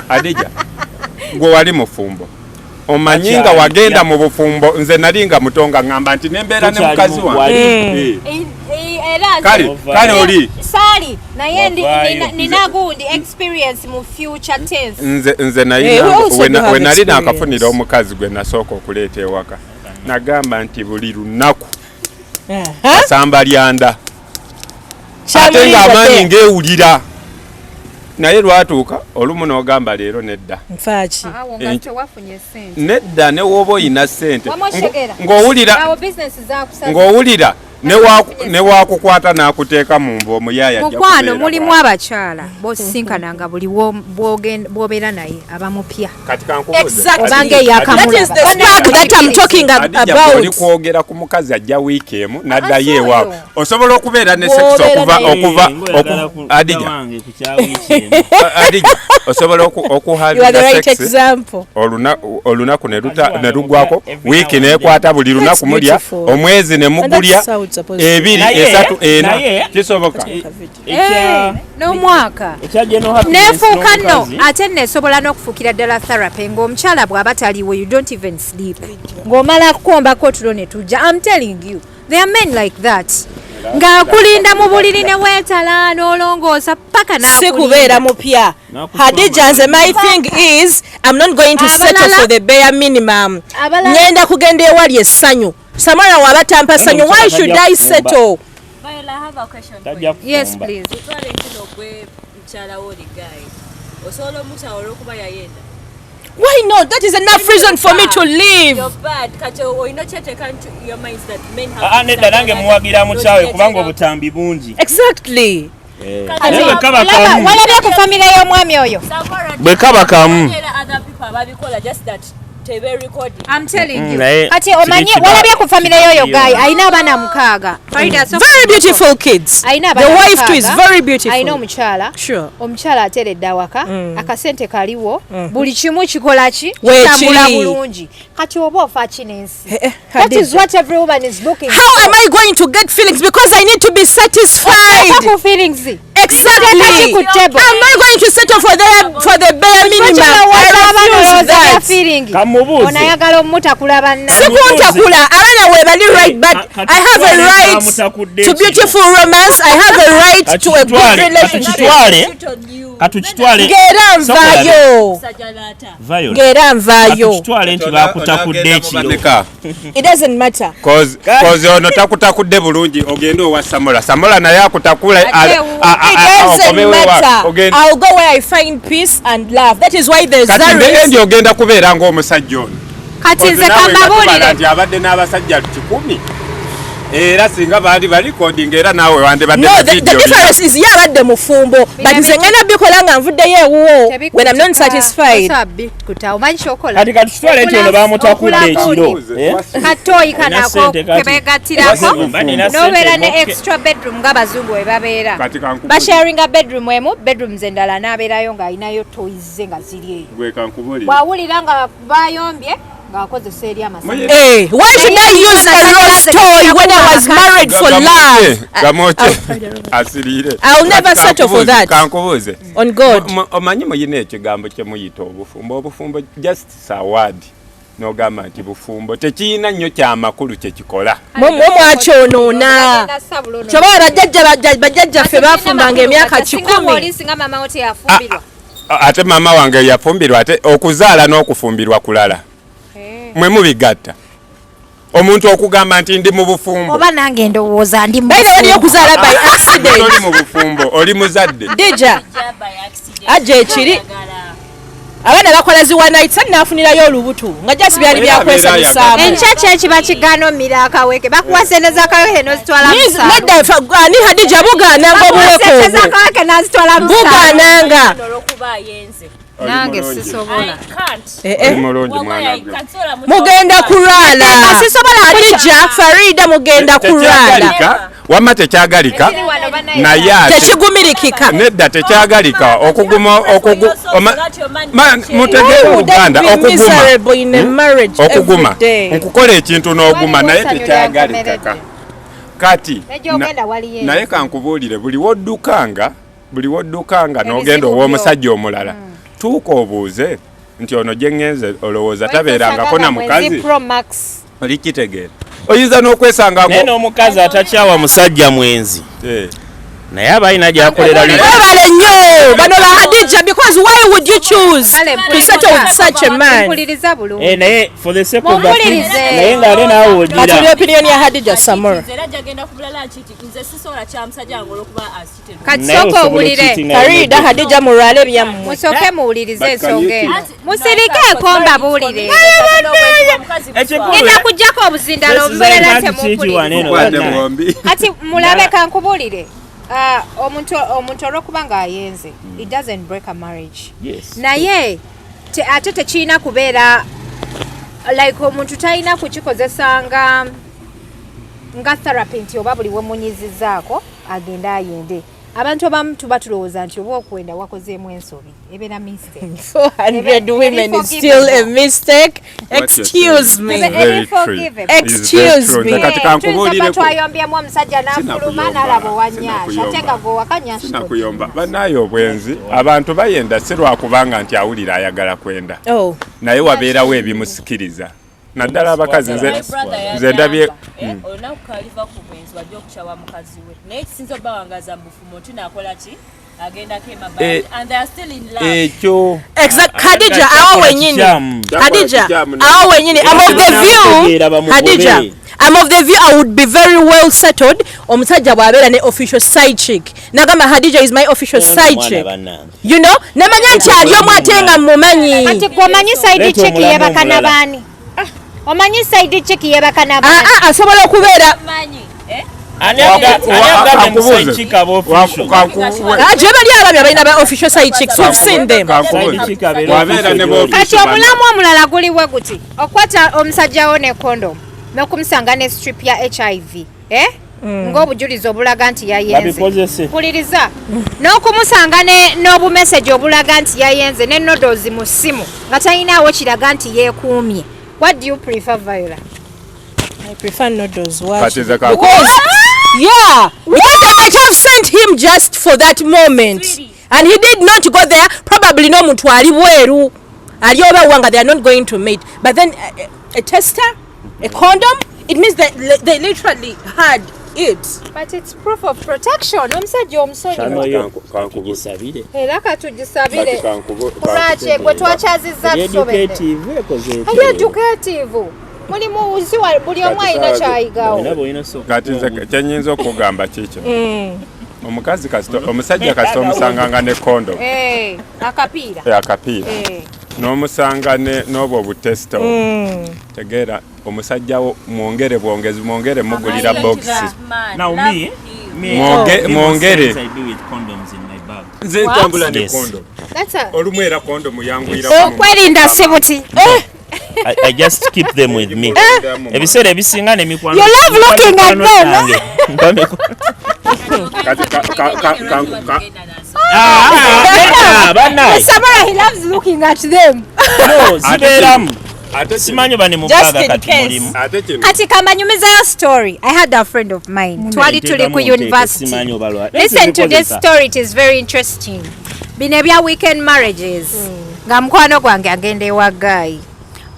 Adija, gwe wali mufumbo, omanyi nga Akyali, wagenda ya. mu bufumbo, nze nali nga muto nga ŋŋamba nti nembeera ne Tukyali mukazi mu- wange. wali. Era nze- Kale kale oli saali naye Wavaayo. nina gundi experience mu future tense. Nze Eh, we nalina also do have we nali experience. nakafunira omukazi gwe nasooka okuleeta ewaka, nagamba nti buli lunaku asamba lyanda, ate ng'amaanyi ng'ewulira, naye lwatuuka olumu n'ogamba leero nedda. Nfaaki? Awo nga tewafunye ssente. Nedda, ne wooba oyina ssente, Wamma oshegera. ng'owulira Awo business zakusaza. ng'owulira ne wakukwata n'akuteeka mu nva omuyaaya ajja Mukwano, kubeera mulimu bw'ati. abakyala bosinkana nga buli bw'obeera naye aba mupya. Kati kankubuuze. Exactly. Obanga eyakamulaba. That is the spark that I'm talking Adija, bw'oli about. kwogera ku mukazi ajja wiiki emu n'addayo Asoyo. ewaabwe, osobola okubeera ne sex Bw'obeera okuva naye. okuva Adija, Wange ku kyawiiki emu. Adija, osobola You are the okuhavinga right sex example. olunaku ne Wange lugwako, every wiiki now and nekwata, buli That's lunaku mulya, beautiful. omwezi ne And mugulya, that's how it's supposed to be. ebiri, Naye- esatu, ena, naye- kisoboka. N'omwaka Ekya General Happiness neefuuka nno n'omukazi. ate nesobola n'okufuukira ddala therapy ng'omukyala bw'aba taliwo, you don't even sleep, ng'omala kukombako otulo ne tujja. I'm telling you, there are men like that, ng'akulinda mu buliri ne weetala n'olongoosa paka Si kubeera mupya. N'akusoma. Hadija, nze my thing is I'm not going to settle Abalala- for the bare minimum. Abalala- Ngenda kugenda ewali essanyu. Samara waba tampa ssanyu, why should I settle? Viola, I have a question for Tajja you. Yes, kufumba. please. Tutwale kino, gwe mukyala wo oli guy, osobola omukyawa olw'okuba yayenda? Why not? That is enough reason for me to leave. You're bad. Kati olina okyeteeka into your minds that men have Ah, nedda, nange muwagira mukyawe kubanga obutambi bungi. Exactly. Eh. Kati Naye bwe kaba kamu. Walabye ku famire y'omwami oyo. Bwe kaba kamu. Era other people ababikola, just that tebe recording. I'm telling you. Naye Kati omanyi kiri kiba- walabye ku famire y'oyo kiba- guy alina abaana mukaaga. Farida so Very beautiful kids. Alina The abaana wife too is mukaaga. very Alina beautiful. omukyala. Sure. Omukyala ateredde awaka, akasente kaliwo, buli kimu kikola ki? Weekiri. Kitambula bulungi. Kati oba ofa ki n'ensi? Eh, eh, That is Hadija. what every woman is looking How for. am I going to get feelings? Because I need to be satisfied. Oteeka ku feelings. Exactly. Oteeka ki ku table? I'm not going to settle for the bare minimum. I refuse that. Kamubuuze. Ono ayagala omutakula banna. Sikuntakula abaana webali right, but I have a right to beautiful romance. I have a right to a good relationship. Katukitwale katukitwale Ng'era nvaayo, Violet. ng'era nvaayo. Katukitwale nti bakutakudde ekiro. It doesn't matter. Kozi ono takutakudde bulungi, ogende owa Samola. Samola naye akutakula. Ate ewu. It doesn't Okomewo wa- matter. ogende- I'll go where I find peace and love. That is why there's Kati Zaris. ndendi ogenda kubeera ng'omusajja ono. Kati Kozi nze naawe nga tubala kambabuulire. nti abadde n'abasajja 100, era singa baali balikodinga, era naawe wandibadde No, na the video difference is ye abadde mufumbo, but nze ngenda bikola nga nvuddeyo ewuwo when I'm not satisfied. Bikuta omanyi kyokola. Kati katukitwale nti ono bamutakudde ekiro. Buuze. Eh? Katoyi Olina kanako ssente kati. kebegattirako Mba nina ssente n'obeera ne mokke. extra bedroom ng'abazungu bwe babeera. Kati kankubuuze. Basharinga bedroom emu, bedrooms endala n'abeerayo ng'alinayo toys ze nga ziri eyo. Gwe kankubuulire. Bw'awulira nga bayombye ng'akozesa eri amasanyalaze. Eh, why should I use a rose toy when I was married for love? Gamwoke asiriire. I'll never Kati settle for kankubuuze, that. Kankubuuze. On God. Omanyi muyina ekigambo kye muyita obufumbo. Obufumbo just sawad n'ogamba nti bufumbo tekiyina nnyo kyamakulu kyekikola. Mwe mwakyonoona. Kyoba bajjajjaffe bafumbanga emyaka 10. Singa maama wo teyafumbirwa. Ate maama wange yafumbirwa, ate okuzaala n'okufumbirwa kulala, mwe mubigatta. Omuntu okugamba nti ndi mu bufumbo, Oba nange ndowooza ndi By the way, waliyo okuzaala by accident. oli mu bufumbo, oli muzadde. Dija, ajja ekiri. Abaana bakola zi one night stand n'afunirayo olubuto nga just byali byakwesanyusaamu. Enkya ki ekiba kigaana omira akaweke? Bakuwa sente z'akaweke n'ozitwala mu saalo. Nedda, ani Hadija bugaananga Bakuwa obuweke sente obwo. z'akaweke n'azitwala mu saalo. Bugaananga. Olwokuba ayenze. Oli Nange mulungi. sisobola. I can't. Eh, eh. Oli mulungi mwana Wallahi, gwe. kansobola Mugenda kulwala. Sisobola. Hadija, Farida, mugenda kulwala. Tekyagalika, wamma tekyagalika, Ekiri wano banaye. naye ate Tekigumirikika. nedda, tekyagalika okuguma mutegeere Why would I oluganda be okuguma miserable in a marriage okuguma every day? nkukola ekintu n'oguma, naye Waliwo essanyu tekyagalikaka. lyankomeredde. Kati Ne gy'ogenda waliyo naye enzibu. kankubuulire, buli woddukanga Ebizibu n'ogenda byo. ow'omusajja omulala, tuuka obuuze nti ono gye ŋŋenze olowooza tabeerangako na Mwezi mukazi? Pro Max. Olikitegeera, oyinza n'okwesangako. Naye n'omukazi atakyawa musajja mwenzi, Eh. naye aba alina gy'akolera. Webale nnyo bano ba Hadija, because why would you choose Kale, to settle with such a man? Mpuliriza bulungi. Eh, naye for the sake of the Mumpulirize. naye ng'ate naawe Kati oli ogira opinion ya Hadija Samora. Era jagenda kubulala nkiti nze sisobola kya musajja wange olwokuba asitera. Kati Naye sooka osobola owulire. okkitinga. Farida, Hadija, mulwale byammwe. Musooke muwulirize But can ensonga you eno. think- Musirikeeko mbabuulire. Ekikulu- Ngenda kuggyako obuzindalo obubeera Kiki wano temumpuliriza. eno, Mukwate bannange. mwombi. Kati mulabe kankubuulire. Ah, omuntu olw'okuba ng'ayenze, it doesn't break a marriage. Yes. Naye ate tekirina kubeera like omuntu talina kukikozesa nga therapy nti oba buli wemunyizizaako agende ayende. Abantu abamu tuba tulowooza nti oba okwenda wakozeemu ensobi, ebeera mistake. 400 women is still a mistake. Excuse me. Ebe- Very eri true. forgivable. It's very Excuse true. me. Nze kati Eh, tuyinza kuba kankubuulireko. twayombyemu omusajja n'afuluma Sinakuyomba, n'alaba owanyaasha sinakuyomba. ate nga gwe wakanyaasha. Sinakuyomba, banaye obwenzi abantu bayenda si lwakubanga nti awulira ayagala kwenda, Oh. naye wabeerawo ebimusikiriza, naddala abakazi. Nze ndabye Olunaku kaliva ku bwenzi wajja okukyawa mukazi we, naye kisinza obbawangaza mu bufumbo nti naakola ki agendako emabali Eh, and they are still in love. Ekyo Exact Khadija, awo wenyini. Kikyamu. Khadija, Kikyamu. awo wenyini. I'm of the view, Bamutegeera, bamugobe. Khadija, I'm of the view I would be very well settled omusajja bw'abeera ne official side chick. Nagamba Khadija is my official side Omwana chick. bannange. You know, namanya nti ali omu ate nga mmumanyi. Kati gwe omanyi side Leeta chick omulamu yeebaka omulala. nabaani? Omanyi side chick yeebaka nabaani? Ah, ah, asobola okubeera Manyi, eh? Ani agambye mu side chick aba official? Ah, gye bali abaami abalina ba official side chicks, we've seen them. Side chick abeera Wabeera ne official. bo- Kati omulamu omulala guliwe guti okukwata omusajja wo ne condom n'okumusanga ne strip ya HIV, eh? Ng'obujulizi obulaga nti yayenze. Babikozese. Mpuliriza, n'okumusanga n'obumesagi obulaga nti yayenze ne nodos mu ssimu nga talinaawo kiraga nti yeekuumye. What do you prefer, Viola? I prefer noodles. Kati nze ka- Because, yeah, because they might have sent him just for that moment. And he did not go there. Probably no muntu ali bweru. Ali oba wanga, they are not going to meet. But then a tester, a condom, it means that they literally had it. But it's proof of protection, omusajja omusonyiwa. Channel yo Kankubuze. tugisabire. Era katugisabire. Kati kankubu- Kulwaki gwe twakyazizza tusobedde? Educative ekoze etya? Ali educative, mulimu siwa buli omu alina kyayigawo. Olaba olina osooka Kati nze kyenyinza okugamba kikyo, omukazi kasita, omusajja kasita omusanganga ne condom, Eh, akapiira. Akapiira, n'omusanga n'obwo obutesita, tegeera omusajja wo mwongere bwongezi, mwongere mugulira bokisi. Now me, me, Mwongere. most times I do with condoms in my bag. Nze ntambula ne Yes. condom. That's a- Olumu era condom yanguyira. Okwerinda si buti. I just keep them with me. Ebiseera ebisinga nemikwano. You love looking at them. Yange. Mpa Kati Ah, ah, bannaye. Samara, he loves looking at them. No, zibeeramu. Ate Simanyi oba ne mu Just bag in kati case. mulimu. Ate kino Kati kamanyumizayo story. I had a friend of mine, twali tuli ku Nteekamu nteeke, university. simanyi oba Listen to this Zikozesa. story, it is very interesting. Bino ebya weekend marriages, nga mukwano gwange agenda ewa guy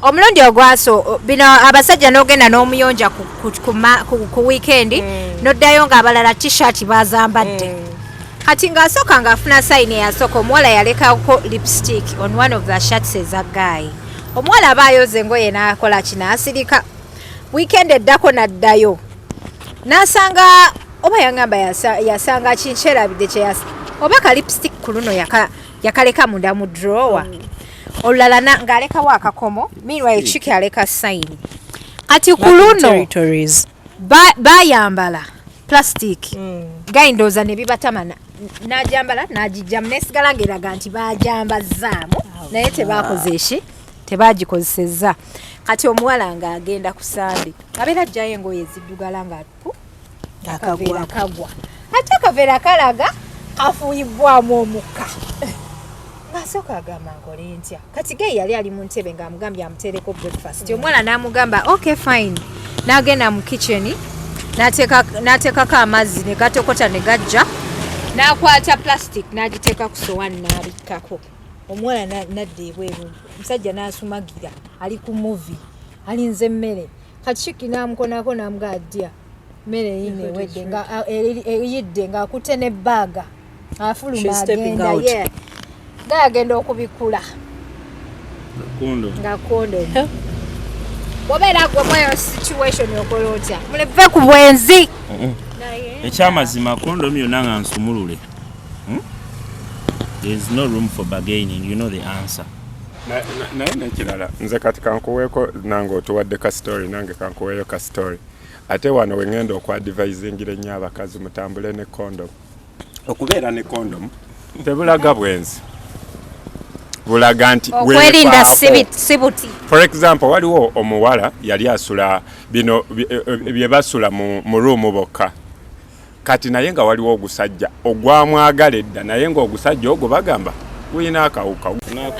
omulundi ogwaso bino abasajja n'ogenda n'omuyonja ku weekend, n'oddayo ng'abalala T-shirt bazambadde. Kati ng'asooka ng'afuna sign eyasooka, omuwala yalekako lipstick on one of the shirts eza guy. Omuwala aba ayoza engoye n'akola ki, n'asirika. Weekend eddako n'addayo n'asanga, oba yangamba yasanga kinkyerabidde kyeyasa, oba ka lipstick ku luno yakaleka munda mu drawer, olulala ng'alekawo akakomo. Meanwhile chiki aleka sign. Kati ku luno Territories. Bayambala plastic, guy ndowooza ne bibatama, n'ajambala n'agijjamu nesigala ng'eraga nti bajambazaamu, naye tebakoze eki, tebagikozesezza. Kati omuwala ng'agenda ku Sande, abeera ajjayo engoye eziddugala nga pu akaveera kagwa, ate akaveera kalaga kafuuyibwamu omukka. Ng'asooka agamba, "Nkole ntya?" Kati guy yali ali mu ntebe ng'amugambye amuteereko breakfast. Omuwala n'amugamba, "Okay, fine." N'agenda mu kitchen n'ateekako amazzi ne gatokota ne gajja, n'akwata plastic n'agiteeka ku sowaani n'abikkako. Omuwala n'adda ebweru, omusajja n'asumagira ali ku movie, alinze emmere. Kati kiki n'amukonako n'amugaa, "Ddya mmere yino ewedde," nga eyidde ng'akutte ne baaga afuluma. She's stepping Agenda out. ye nga agenda okubikula Condom. nga condom. Bwobeera gwe mweyo situation, okola otya? Muleve ku bwenzi. Ekyamazima, condom yonna nga nsumulule. There is no room for bargaining, you know the answer. Naye nekirala, nze kati kankuweeko nange, otuwadde ka story, nange kankuweeyo ka story. Ate wano wengenda okwadvisingira ennyo abakazi, mutambule ne condom. Okubeera ne condom tebulaga bwenzi, bulaga nti okwerinda weefaako. si buti. For example, waliwo omuwala yali asula bino bye basula mu room bokka. Kati naye nga waliwo ogusajja ogwamwagala edda, naye ng'ogusajja ogwo bagamba gulina akawuka.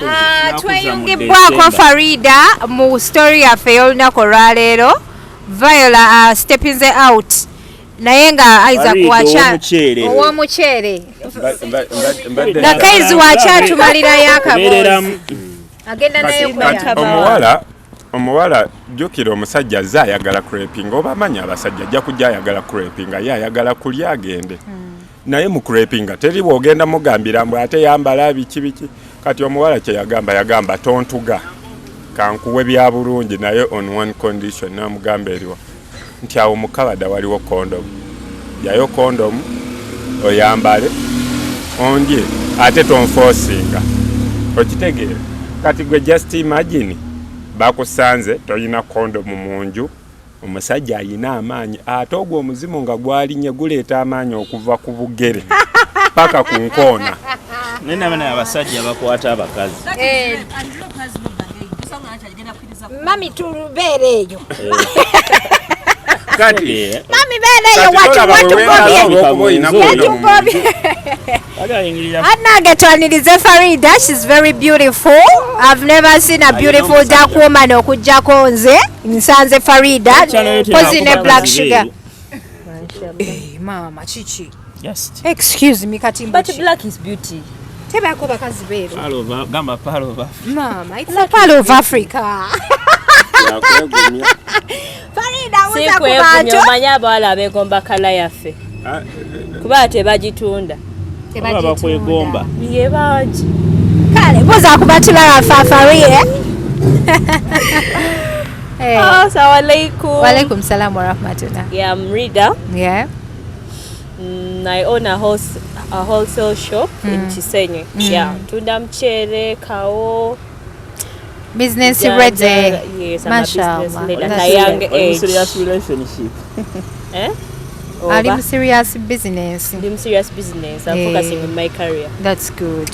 Ah, tweyungibbwako Farida mu story yaffe ey'olunaku olwaleero. Viola steppinze out, naye nga Isaac Farida wacha ow'omuceere. Ow'omuceere. Mbadde Nga Kaizi wakyatumalirayo akaboozi. Beereramu. Agenda nayo Kati kwera. omuwala, jjukira omusajja azze ayagala creping, oba amanyi abasajja, ajja kujja ayagala creping, ye ayagala kulya agende. Naye mu crepinga teri bwogenda mugambira mbw ate yambala biki biki. Kati omuwala kye yagamba, yagamba, "Tontuga, kankuwe bya bulungi, naye on one condition." Namugamba, "Eriwa?" Nti, "Awo mu kabada waliwo kondomu, jayo kondomu oyambale ondye, ate tonfoosinga." Okitegeera? Kati gwe just imagine bakusanze toyina kondomu mu nju. Omusajja ayina amaanyi, ate ogwo omuzimu nga gwalinye guleeta amaanyi okuva ku bugere paka ku nkoona. Naye nabana abasajja bakwata abakazi. Eh. Mami, tubeere eyo. Kati Eh, Mami, beera eyo. kati tolaba Watugobye. weweeraba olw'okuba olina kuno mu nju. Yatugobye. Anange, twanirize Farida. She's very beautiful. I've never seen a beautiful dark woman okuggyako nze nsanze Farida pozi ne Black Sugar. Eh, maama, kiki? Just Excuse me, kati But mbuki? black is beauty. Tebaako bakazi beeru. Gamba palova. Maama, it's a part of Africa. Yakwegumya. Farida, wuza ku Sikwegumya, bantu. omanyi abawala abeegomba kala yaffe Ah, kuba tebagitunda. Oba bakwegomba. Ye bangi. Kale, buuza ku batulaba fafarie. Eh. Assalamu alaikum. Walaikum salam warahmatullah. Yeah, I'm Rida. Yeah. I own a wholesale shop in Kisenyi. Yeah, tunda mchere, kawo. Business Janja. ready. Yes, I'm a business Mashallah. leader at That's a young good. Oli mu age. serious relationship? Eh? Ali Oba. mu serious business. Ndi mu serious business. I'm Eh. focusing on my career. That's good.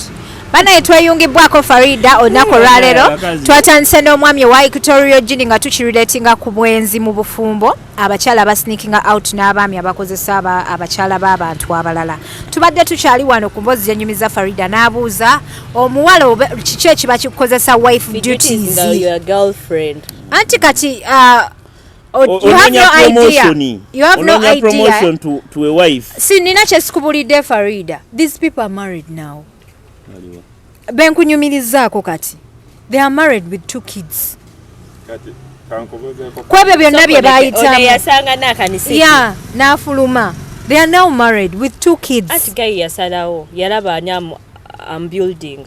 Banaye, tweyungibwako Farida olunaku olwaleero. Abakazi. Twatandise n'omwami owa Equatorial Guinea nga tukirelatinga ku bwenzi mu bufumbo, abakyala abasneakinga out n'abaami abakozesa abakyala b'abantu abalala. Tubadde tukyali wano ku mboozi gyenyumiza Farida, n'abuuza omuwala kiki ekiba kikukozesa wife Duties duties. nga your girlfriend. Anti kati you have Onoonya no idea. promotion. You have no Onoonya idea. promotion to a wife. Si nina kyesikubulidde, Farida. These people are married now. Benkunyumirizaako kati they are married with two kids. Kati kankubuuzeeko. Kwebyo byonna bye Ono bayitamu. yasanga n'akanisiki. Ya, n'afuluma. They are now married with two kids. Anti guy yasalawo, yalaba ani am building.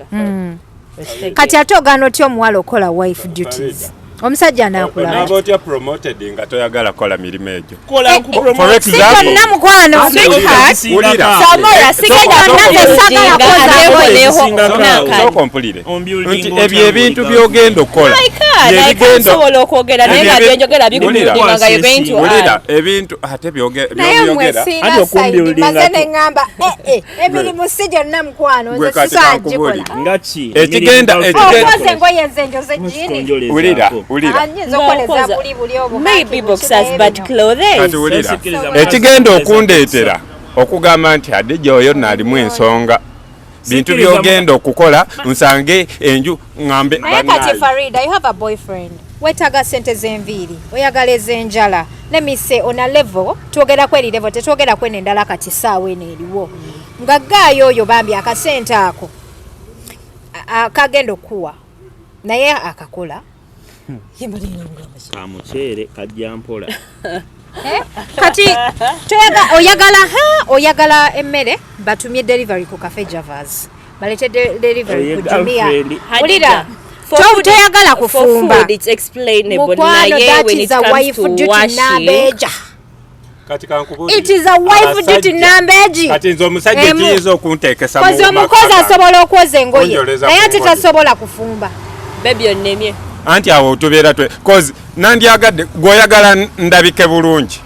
Kati ate ogaana otya omuwala okola wife duties? Omusajja anaakulaba? Onaaba otya promoted nga toyagala kola mirimu egyo? Kola For nkupromote. Si example, byonna, mukwano, sweetheart. Wulira. Samora, sigenda Sooka nze saagala kubuildinga, kwoza ate ngoye. nkoleho. Sooka ompulire Ombuilding nti otya ebyo ebintu buli by'ogenda okukola I can nsobola okwogera naye nga Ebyo- byenjogera bikubuildinga nga you're going to Wulira, add. ebintu ate Naye mwe byogera. siina Anti side okumbuildinga maze neŋŋamba, eh, eh, emirimu si gyonna, mukwano, Gwe nze kati sisobola kankubuulire. gikola. Nga ki? Ekigenda- Okwoza engoye nze njoze jini. Wulira, wulira. Nyinza okukoleza Ng'okwoza- buli buli obwo. Maybe boxers, but clothes. Kati wulira, ekigenda okundeetera okugamba nti Hadija oyo naalimu ensonga, bintu Sikiriza byogenda okukola nsange enju ŋŋambe Naye kati bannaaye. Farida, you have a boyfriend, weetaaga sente z'enviiri, oyagala ez'enjala. Lemise ona level twogera kweri level, tetwogera kweno endala. Kati saawa eno eriwo nga gaayo oyo bambi akasente ako kagenda okuwa naye akakola. Kamuceere kajja mpola. Kati oyagala ha oyagala emmere, batumye delivery ku Cafe Javas, balete delivery Oye, ku Jumia. girlfriend. Wulira, For food- toyagala for kufumba. food, it's explainable. Mukwano, Naye that when is it a comes wife to duty washing, nambeja. Kati kankubuulire. It is a wife duty Abasajja- nambeji. Kati nze omusajja Emu. ekiyinza okunteekesa mu Kozi omukozi maka asobola okwoza engoye, Kunjoleza naye ku ate ngoye. tasobola kufumba. Baby, onnemye. Anti awo tubeera twe cause nandyagadde gweoyagala ndabike bulungi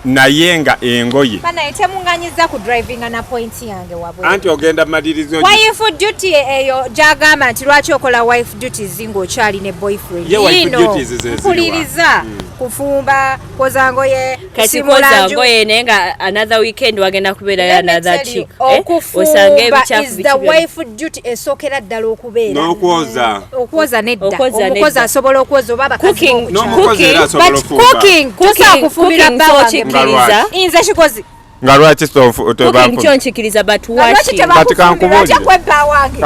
naye nga engoye. Banaye, temuŋŋanyiza ku drivinga na point yange wabwe. Anti ogenda malirizo. Wife duty eyo gyagamba nti lwaki okola wife duties ng'okyali ne boyfriend? Ye wife Yino, duties ze ziriwa? mpuliriza, kufumba, kwoza ngoye, Kati kusimula kwoza nju. ngoye, naye nga another weekend wagenda kubeerayo Let me another tell you, chick, eh? Osange okufumba ebikyafu is biki the byonna. wife duty esookera ddala okubeera. N'okwoza. Okwoza nedda. Okwoza Omukozi nedda. asobola okwoza oba abakazi Cooking- b'okukyalo. N'omukozi era asobola But ofumba. cooking, tosobola kufumbira Cooking bba wange. Nga kyokikkiriza. lwaki? Nze kikozi. Nga lwaki Cooking kyonkikiriza, but Nga lwaki washing. Kati tebakufumbira? kankubuulire. Otya kwebba wange?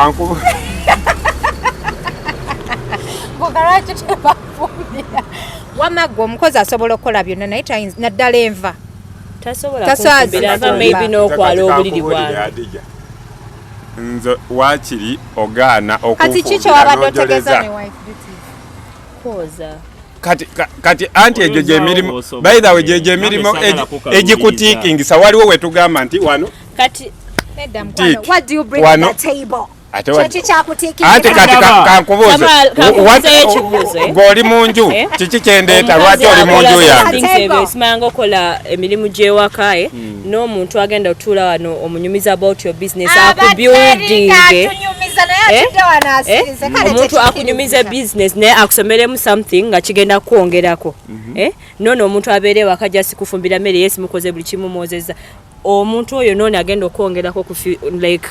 Nga lwaki tebafumbira? Wamma ggwe omukozi asobola okukola byonna, naye naddala enva. Tasobola Tasobola kunfumbira, ava kufumba. maybe n'okwala obuliri bwange. Nze waakiri ogaana Kati ki okunfumbira kyewabadde otegeeza n'ojoleza. ne wife duties? Kwoza. Kati anti egyo Oyinza gyemirimu, osobola. by the way, gyegyo emirimu Nange saagala kukaluubiriza. egikutiikingisa. Waliwo wetugamba nti wano Kati Nedda, mukwano. Tick. What do you bring Wano. to the table? Ate wa- Kyeki kyakutiikirira. Anti kati kankubuuze. Kamal, kankubuuzeyo ekibuuzo, eh? Ng'oli mu nju, Eh? kiki kyendeeta? Lwaki oli mu nju yange? Table. Simanga okola emirimu gy'ewaka, eh? N'omuntu agenda otuula wano omunyumiza about your business, Abadde akubuilding atunyumiza naye Eh? atudde wano asirize. Kale Omuntu tekikiriza. akunyumiza business naye akusomeremu something nga kigenda kwongerako, eh? Noono omuntu abeera ewaka just kufumbira mmere, ye simukoze buli kimu, mwozezza omuntu oyo, noono agenda okwongerako ku like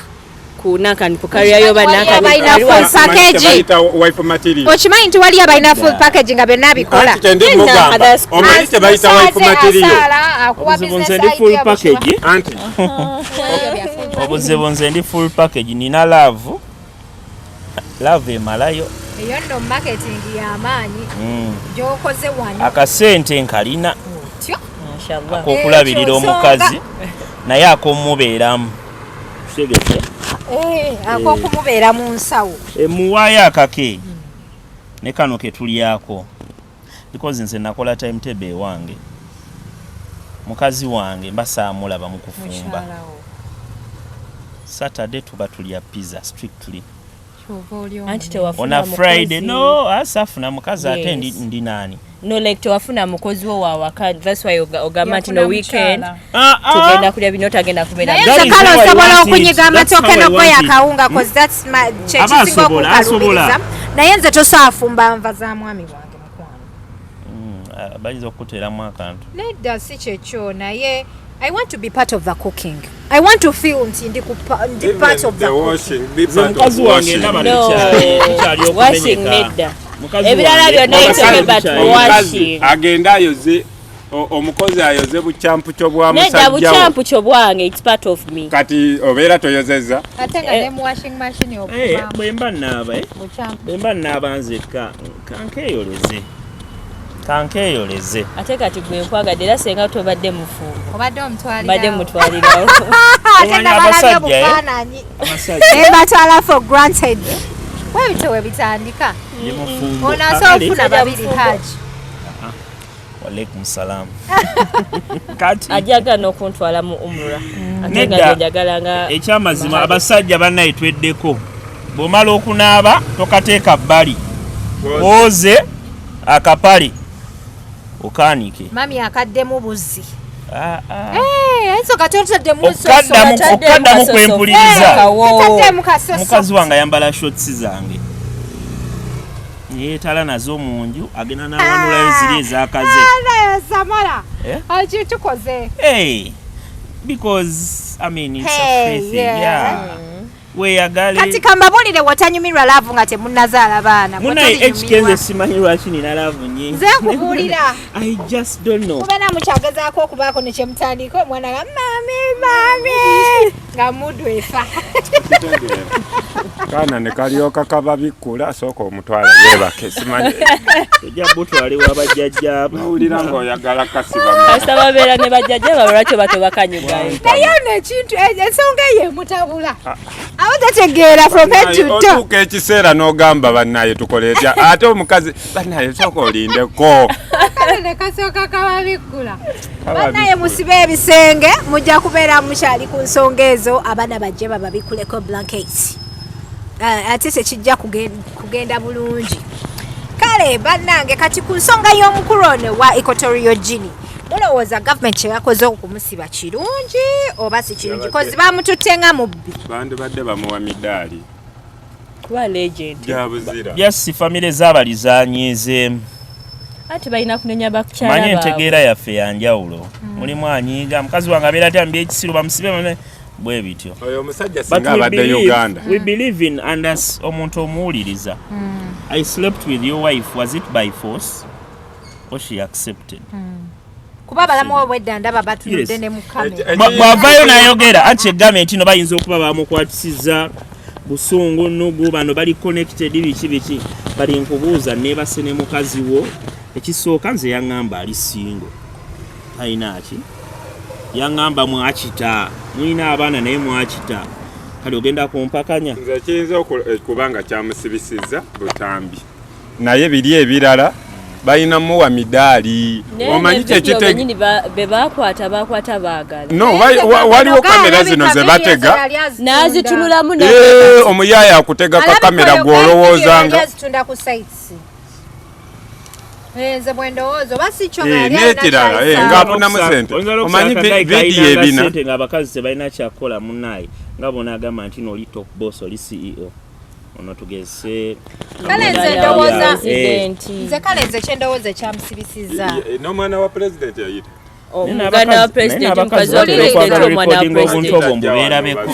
ku nankani, ku career yo oba Waliwo nankani. abalina Waliwo full package. Kyebayita wife material. Okimanyi nti waliyo abalina full package nga byonna abikola? Anti kyendi mugamba, omanyi kyebayita wife material? Obuzibu nze ndi full package. Anti Obuzibu nze ndi full package, nina love, love emalayo. Eyo nno marketing y'amaanyi gyokoze wano. Akasente nkalina Tyo. Mashallah. akokulabirira Ekyo omukazi, naye ak'omubeeramu, kitegese? Eh, ak'okumubeera mu nsawo. Emuwaayo akake ne kano ketulyako, because nze nakola timetable ewange. Mukazi wange mba saamulaba mu kufumba. Mukyalawo. Saturday tuba tulya pizza strictly. Kyova oli Anti omu. tewafuna Ona Friday mukozi. No, asafuna mukazi ate ndi, Yes. ndi nani? No, like tewafuna mukozi wo wawaka, that's why ogamba nti no Yafuna weekend mukyala. tugenda kulya bino, tagenda kubeera. Naye That nze is kale how I osobola want it. okunyiga That's amatooke how I n'ogoya want it. akawunga, 'cause that's my Aba kyekisinga asobola, okunkaluubiriza. asobola. Naye nze tosaafumba nva za mwami wange, mukwano. Ah, bayinza okukuteeramu akantu. Nedda, si kyekyo, naye I want to be part of the cooking. I want to feel nti ndi part of the The cooking. washing, be Nze part of mukazi wange washing. ndaba No. tukyali Washing okumenyeka. nedda. Mukazi Ebirala wange- byonna it's okay, but Omukazi washing. agenda ayoze, omukozi ayoze bukyampuco bwa Nedda, musajjawo. bukyampu bwange, it's part of me. Kati obeera toyozezza. Ate nga ne mu washing machine Eh, okuvamu bwe mba naaba, eh, bukyampu. bwe mba naaba nzekka, kankeeyoleze, kankeeyoleze. Ate kati gwe nkwagadde, era senga tobadde mufumbo, Obadde omutwalirawo. mbadde mutwalirawo. Ate Omanyi nga balabye abasajja, eh? obufaananyi. Abasajja Ne batwala for granted. Webityo we bitandika. ndi mufumbo. Ono asobola Kakale. okufuna babiri, Haji. Walaikum salam. Kati Ajagala n'okuntwala mu umura, ate nga Nedda. nze njagala nga Ekyamazima, abasajja bannaye tweddeko. Bw'omala okunaaba tokateeka bbali, oze akapale okaanike. Mami akaddemu buzzi. Ah, ah. Eh, ensonga totaddemu Okaddamu kwempuliriza. Totaddemu kasoso. Mukazi wange ayambala shorts zange, yeetala nazo mu nju, agenda n'awanulayo ziri ezakaze. Nayo Samala. Eh? Akitukoze. Hey, because I mean it's Hey, a free thing. yeah. Yeah. Weeyagale. Kati kambabuulire, watanyumirwa love nga temunnazaala baana. Munaye Bw'otolinyumirwa. ekikenze simanyi lwaki nina love nyingi. Nze nkubuulira. I just don't know. Kubeera mukyagezaako okubaako ne kyemutandika, omwana nga mami mami nga muddu efa. Kaana ne kalyoka kababikkula, sooka omutwala yeebake, simanyi. Ojja butwale wabajjajjaabo. Owulira ng'oyagala kasiba. Kasita babeera ne bajjajja baabwe, lwaki oba tebakanyugayo? Naye ono ekintu, ensonga eyo emutabula, aba tategeera from head to toe. Otuuka ekiseera n'ogamba, bannaye tukole etya? Ate omukazi, bannaye sooka olindeko. Kale ne kasooka kababikkula. Bannaye musibe ebisenge, mujja kubeera mukyali ku nsonga ezo. Abaana bajje bababikuleko blanket. Ah, ate tekijja kugenda bulungi. Kale bannange, kati ku nsonga y'omukulu ono wa Equatorial Guinea, mulowooza gavumenti kyeyakoze okumusiba kirungi oba si kirungi? 'Cause bamututte nga mubbi. Bandibadde bamuwa midaali Kuba legend. gyabuzira. Byassi famire z'abali zanyiizeemu. Ate balina kunenya bakukyala Manye baabwe. entegeera yaffe yanjawulo. Mulimu anyiiga, mukazi wange abeera atya mbyekisiru, bamusibe bwe bityo. Oyo omusajja But singa we abadde believe, Uganda. we believe in and as omuntu omuwuliriza. I slept with your wife, was it by force or she accepted? Kuba abalamu obwedda ndaba batunudde Yes. ne mu kamera. Bw'avaayo n'ayogera anti egambye nti no bayinza okuba bamukwatisiza busungu, nugu bano bali connected, biki biki. Bali nkubuuza, neebase ne mukazi wo, ekisooka nze yaŋŋamba ali single, talina ki, yaŋŋamba mwakita, mulina abaana naye mwakita, kale ogenda kumpakanya? Nze kiyinza okuba nga kyamusibisizza butambi, naye biri ebirala. Balina muwa midaali. Omanyi kyekitenyini be bakwata bakwata baagala. No, waliwo kamera zino ze batega n'azitunulamu. Omuyaaya akutega ka kamera gw'olowoozanga nze bwe ndowooza oba si kyo n'ekirala ng'afunamu sente. Omanyi vidiyo ebina sente ng'abakazi tebalina kyakukola munnaye nga bw'onaagamba nti no oli top boss, oli CEO, ono tugeze. Kale nze ndowooza, nze kale nze kyendowooza ekyamusibisizza n'omwana wa pulezidenti yayita. Omuganda wa pulezidenti, omukazi wa pulezidenti, omwana wa obuntu obwo mbubeerabeko.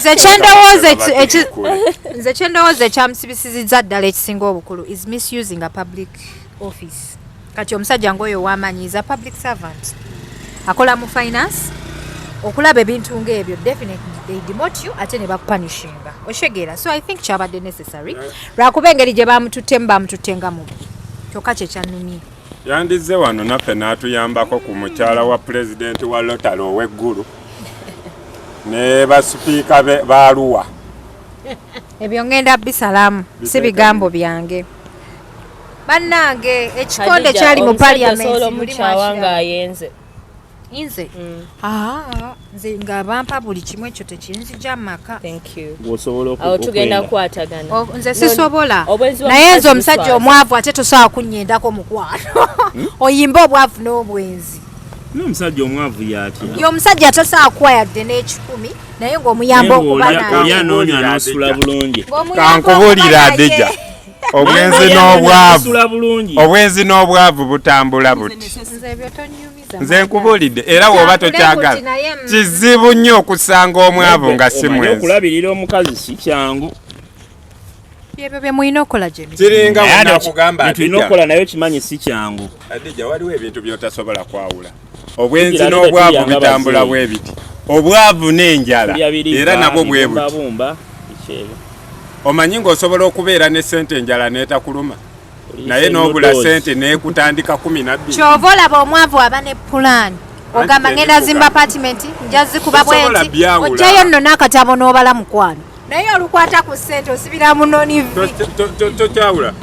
Nze kyendowooza ekyamusibisizza ddala ekisinga obukulu is misusing a public office. Kati omusajja ng'oyo wamanyiiza public servant akola mu finance, okulaba ebintu ng'ebyo, definitely they demote you ate ne bakupunishinga, otegeera? So I think kyabadde necessary lwakuba engeri gye bamututtemu, bamututte nga mubi, kyokka kyekyannumye. Yandizze wano naffe n'atuyambako ku mukyala wa pulezidenti wa Rotary ow'eggulu ne basipiika baaluwa. Ebyo ngenda bisalamu, si bigambo byange. Bannange, ekikonde kyali mu parliament. Omukyawa ng'ayenze. Nze nze nga bampa buli kimu, ekyo tekinzija mu maka. Awo tugenda kukwatagana. Nze sisobola, naye nze omusajja omwavu ate tosobola kunnyendako mukwano, oyimbe obwavu n'obwenzi. N'omusajja omwavu yatya? Ye omusajja tosobola kuwa yadde n'ekikumi, naye ng'omuyamba okuba naye. Olya n'onywa n'osula bulungi. Kankubuulira Adija, obwenzi n'obwavu, obwenzi n'obwavu butambula buti. Nze ebyo tonyumiza. Nze nkubuulidde, era woba tokyagala, kizibu nnyo okusanga omwavu nga si mwenzi. Okulabirira omukazi si kyangu. Byebyo bye mulina okukola gye Kiringa wenakugamba. Tulina okukola naye kimanyi si kyangu. Adija, waliwo ebintu by'otasobola kwawula. Obwenzi n'obwavu bitambula bwe biti, obwavu n'enjala era nabwo bwe buti. Omanyi ng'osobola okubeera ne sente, enjala n'etakuluma, naye n'obula sente n'ekutandika 12. Kyova olaba omwavu aba ne pulaani, ogamba ngenda zimba apartment, nja zikuba bwenti, ojjayo nno n'akatabo n'obala mukwano, naye olukwata ku ssente osibira munoni vi. Tokyawula.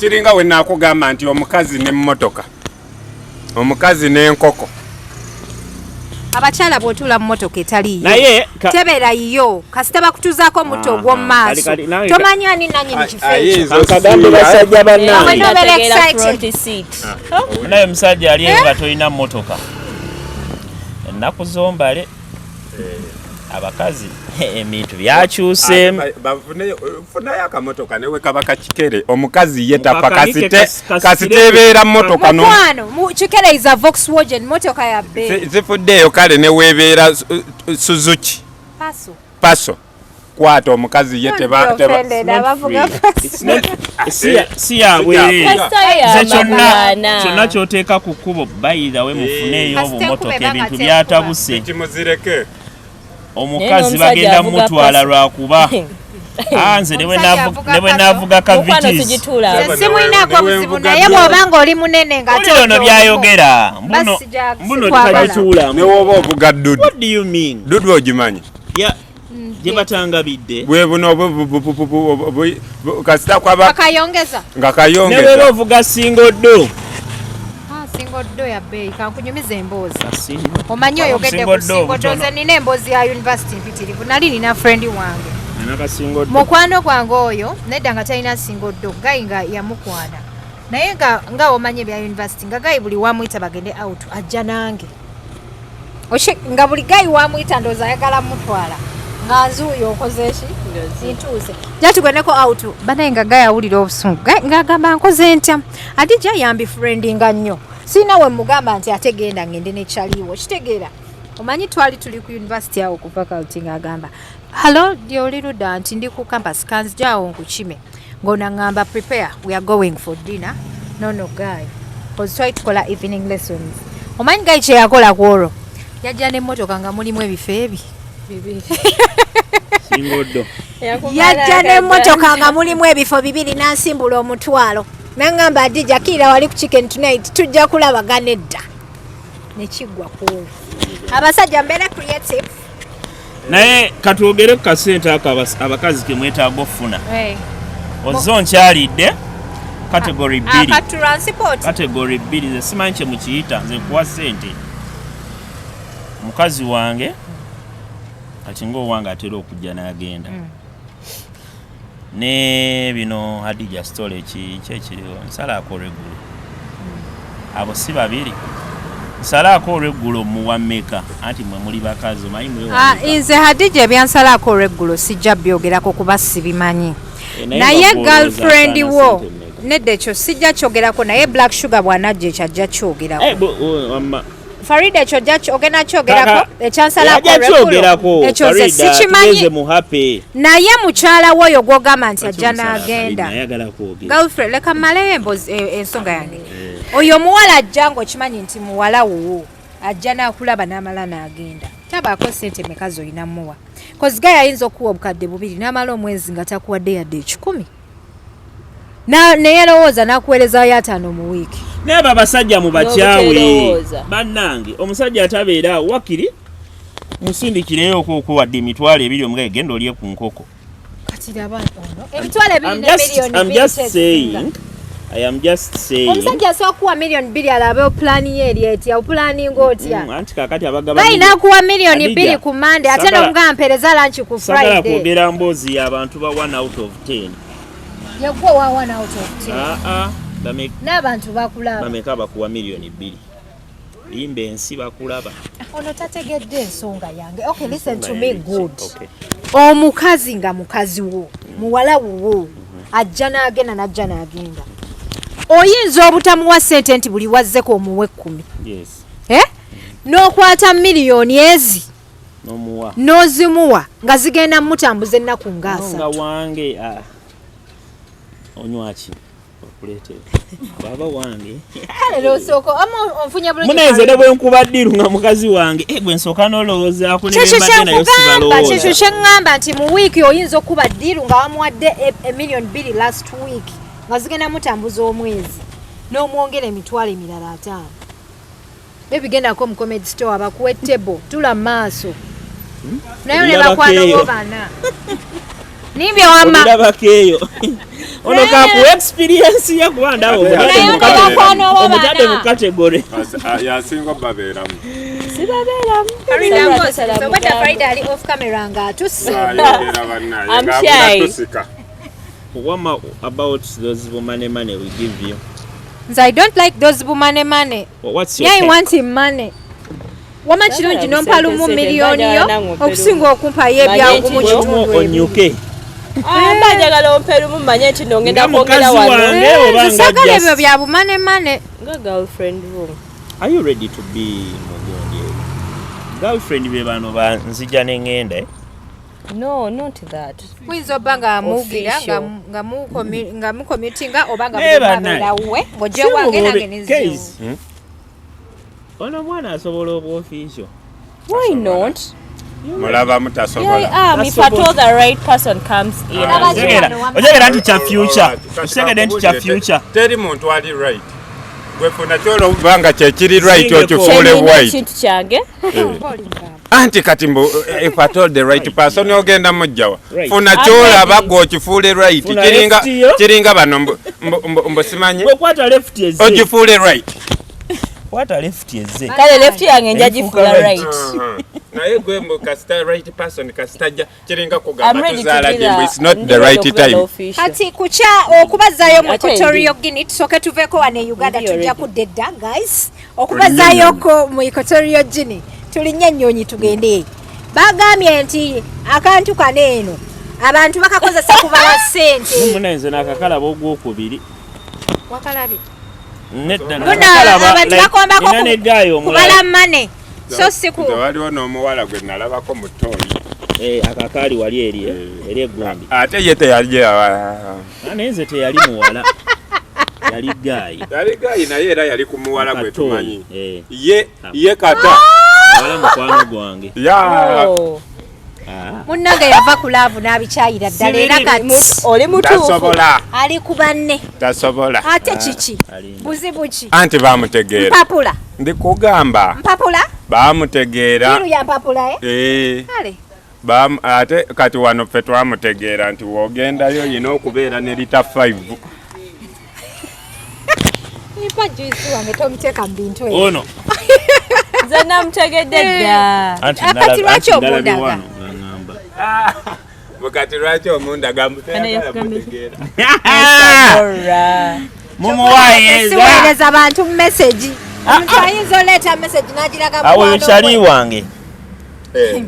Kiringa we naakugamba nti omukazi n'emmotoka, omukazi n'enkoko. Abakyala, bw'otuula mu motoka etali yiyo, Naye tebeera yiyo, kasita bakutuzaako omutto ogw'omu maaso, tomanyi ani nanyini kifo ekyo. Akagambe basajja bannange. Nobeera excited. Naye omusajja ali eyo nga tolina mmotoka, ennaku zombale abakazi ebintu byakyuseemu. Funayo akamotoka newe kaba kakikere, omukazi ye tafa kasite ebeera mmotoka. Mukwano, kikere is a Volkswagen, motoka ya bbeeyi. Zifuddeeyo kale neweebeera Suzuki. Paso. Paso kwata, omukazi ye teba. Si yabwereere. Nze kyonna kyonna kyoteeka ku kkubo, bayirawe mufuneeyo obumotoka, ebintu byatabuse. Kimuzireke. Omukazi bagenda mutwala lwakuba nze ne bwe naavuga ka Vitz. Simwinaako buzibu, naye bw'oba nga oli munene nga ate ono byayogera mbuno tagituulamu. Newoba ovuga dudu. What do you mean? Dudu ogimanyi? Gye batangabidde. Bwe buno kasita kwaba akayongeza. Nga kayongeza. Neweera ovuga single door. Single door ya bbeeyi. Kankunyumiza emboozi. Omanyi oyogedde ku single door, nze nina emboozi ya university mpitirivu. Nali nina friend wange, mukwano gwange oyo, nedda nga talina single door, guy nga yamukwana, naye nga nga omanyi ebya university, nga guy buli wamuyita bagende out ajja nange, nga buli guy wamuyita ndowooza ayagala mutwala, nga nzuuyo okoze eki, ntuuse ja tugendeko out. Banaye nga guy awulira obusungu, ng'agamba nkoze ntya? Ate ja yambifriendinga nnyo, sirina we mugamba nti ate genda ngende nekyaliwo kitegeera. Omanyi twali tuli ku university awo ku faculty, ng'agamba, "Hallo, oli ludda?" Nti, "Ndi ku campus, kanzijawo nkukime." Ng'onaŋŋamba, "Prepare, we are going for dinner." No, no guy, cause twali tukola evening lessons. Omanyi guy kyeyakola ku olwo? Yajja n'emmotoka nga mulimu ebifo ebi. Yajja n'emmotoka nga mulimu ebifo bibiri, n'ansimbula 500, naŋŋamba, "Adija, kiira wali ku Chicken Tonight, tujja kulabagana edda." Nekiggwa ku olwo. Abasajja mbeere creative. Naye katwogere ku kasente ako abakazi kemwetaaga okufuna. Ozze onkyalidde. Category bbiri. Aka transport. Category bbiri, nze simanyi kye mukiyita. Nze nkuwa ssente, mukazi wange kati ngaowange atera okujja n'agenda ne bino. Hadija story ki kyekiriwo, nsalaako olweggulo. Abo si babiri, nsalaako olweggulo muwa mmeka? Anti mwe muli bakazi, omanyi mwe Ah, nze Hadija, ebyansalaako olweggulo sijja byogerako kuba sibimanyi. Eh, naye Naye nga gw'olowooza girlfriend asaana wo ssente mmeka? Nedda, ekyo sijja kyogerako, naye Black Sugar bw'anajja ekyo ajja kyogerako. Eh, wamma. Farida, ekyo ogenda kyogerako. Kaka, Ekyansalako ajja olweggulo kyogerako. ekyo nze Farida, sikimanyi. tugeze mu happy. Naye mukyala we oyo gw'ogamba nti ajja Lwaki omusala n'agenda, Farida ayagala kwogera? girlfriend, leka mmaleyo ensonga yange. Oyo omuwala ajja ng'okimanyi nti muwala wuwo, ajja n'akulaba n'amala n'agenda, tabaako sente meka z'olina muwa? 'Cause guy ayinza okuwa 2000 n'amala omwezi nga takuwadde yadde 100. Neyerowooza n'akuweerezayo 50 mu wiiki. Naye abo abasajja mubakyawe. N'obuteerowooza. Bannange, omusajja atabeera awo, wakiri musindikireyo okuwadde 20,000, omugaye genda olye ku nkoko. Kati laba ono, 20,000 I'm ne just, miliyoni I'm bbiri just tezisinga. saying, I am just saying. Omusajja asobola kuwa 2 million alabe opulaani ye eri etya, opulaninga otya. Anti kakati abagaba Balina akuwa miliyoni Hadija, bbiri ku Mande, ate nomugamba mpereza lunch ku sagala Friday. kwogera mboozi y'abantu ba 1 out of 10. Yegwe wa 1 out of 10. Ah, ah, N'abantu bakulaba. Bameka bakuwa 2 million? Limba ensi, bakulaba. Ono tategedde ensonga yange. Okay, listen to me good. Okay. Omukazi nga mukazi wo, muwala wuwo, ajja n'agenda, n'ajja n'agenda, oyinza obutamuwa ssente nti buli wazzeko omuwa 10. Yes. Eh? N'okwata miliyoni ezi N'omuwa. n'ozimuwa nga zigenda mutambuza ennaku nga nga 30. Wange, ah. Onywaki okuleetera baba wange? Kale losooka ama onfunye bulungi. Munenze ne bwe nkuba ddiru nga mukazi wange, eh, gwe nsooka n'olowoozaako ne Kyekyo bwe mbadde nayo. kyenkugamba, kyekyo Sibalowooza. kyeŋŋamba nti mu wiiki oyinza okuba ddiiru nga wamuwadde 2 million last week nga zigenda mutambuza omwezi, n'omwongera emitwalo emirala 50. Bebigendako mu Comedy Store, bakuwe table, tula mu maaso naye ne Olirabako bakwano bo eyo. bana nimbye wamma. Olirabako eyo, ono kakuwa experience ye kuba ndaba Naye omutadde Naye mu ne category. bakwano bo Omutadde mu bana. category. Yasinga obabeeramu. Sibabeeramu. Farida Ngozi, obwedda Farida ali off camera ng'atuse. Ayogera bannaye I'm ng'abula shy. tusika. Wama, about those money money we give you. Nze I don't like those bumane money. What's your Yeah, I take? want him money. Wama kirungi nompa lumu miliyoni yo okusinga okumpayo ebyagumu Manye nti kitundu ebiri. Onyuke. Ah, mba njagala ompe lumu, manye nti no ngenda Nga kwongera mukazi wano. wange Eh, oba nze nga saagala just- ebyo bya bumanemane. Nga girlfriend wo. Are you ready to be mugundi eyo? Girlfriend be bano ba nzija neŋŋenda, eh? No, not that. Muyinza obba nga muwugira Official. nga mucommutinga oba nga Naye buli omu bannaye. abeera wuwe ng'ojja wange nange Case. nenziwo. Ono omwana asobola obwofficial? Why not? Mulaba Yeah, mutasobola. if at all the right person comes in. Ah, Otegeera, otegeera nti kya future, okitegedde nti kya future. Teri muntu ali right. Gwefuna kyolobanga kyekiri right, Singeko. okifuule Kyenina white. ekintu kyange. Anti kati mbu if at all the right person ogenda mujjawa? Right. Funa kyolaba gwe okifuule right. Funa Kiringa left yo. kiringa bano mbu simanyi Bwekwata left ezze, ogifuule right. kwata left ezze. Kale left yange nja Enfuuka gifuula right. right. Naye gwe mbu kasita right person kasita kiringa I'm kugamba ready to tuzaala be gye mbu the it's not ndi the ready right okubeera time. official. Kati kukya okubazaayo mu Ate Equatorial Guinea, tusooke tuveeko wano e Uganda. Ndi Tujja already. kudda edda guys okubazaayoko mu Equatorial Guinea. Tulinye ennyonyi tugende. Bagambye nti akantu kano eno abantu bakakozesa kubala ssente. Munenze nakakalaba ogwokubiri. Wakalabye? Nedda. Buno Nakakalaba, abantu like, bakombako nina negaayo kubala omulala. money, so si ku Nze waliwo n'omuwala gwe nalabako mu ttooyi. Eh, akakaali wali eri, eh, eri egundi. Ate ye teyali Ah, naye nze teyali muwala, yali guy. Yali guy, naye era yali ku muwala gwe tumanyi. Eh, ye ye kata muwala mukwano gwange. Ya. Oh. Ah. Munnange yava ku love n'abikyayira ddala era kati Oli mutuufu. Tasobola. Ali ku banne. Tasobola. Ate kiki? Alinda. Buzibu ki? Anti bamutegeera. Mpapula. Ndikugamba Mpapula. bamutegeera. Biru ya mpapula, eh? Eh, Kale. ate kati wano ffe twamutegeera nti wogendayo oyina okubeera ne lita 5. Skype juice wange tomuteeka mu bintu ebyo. Ono Nze namutegedde dda. anti Akati lwaki anti ndalabye omundaga? wano nga ŋŋamba. Mukati lwaki omundaga Ana yakugambye. mutegeera? Ora. Mumuwayeeza. Siweereza bantu message. Omuntu ayinza oleeta message n'agiraga Awo mukwano kyali gwe. wange. Eh,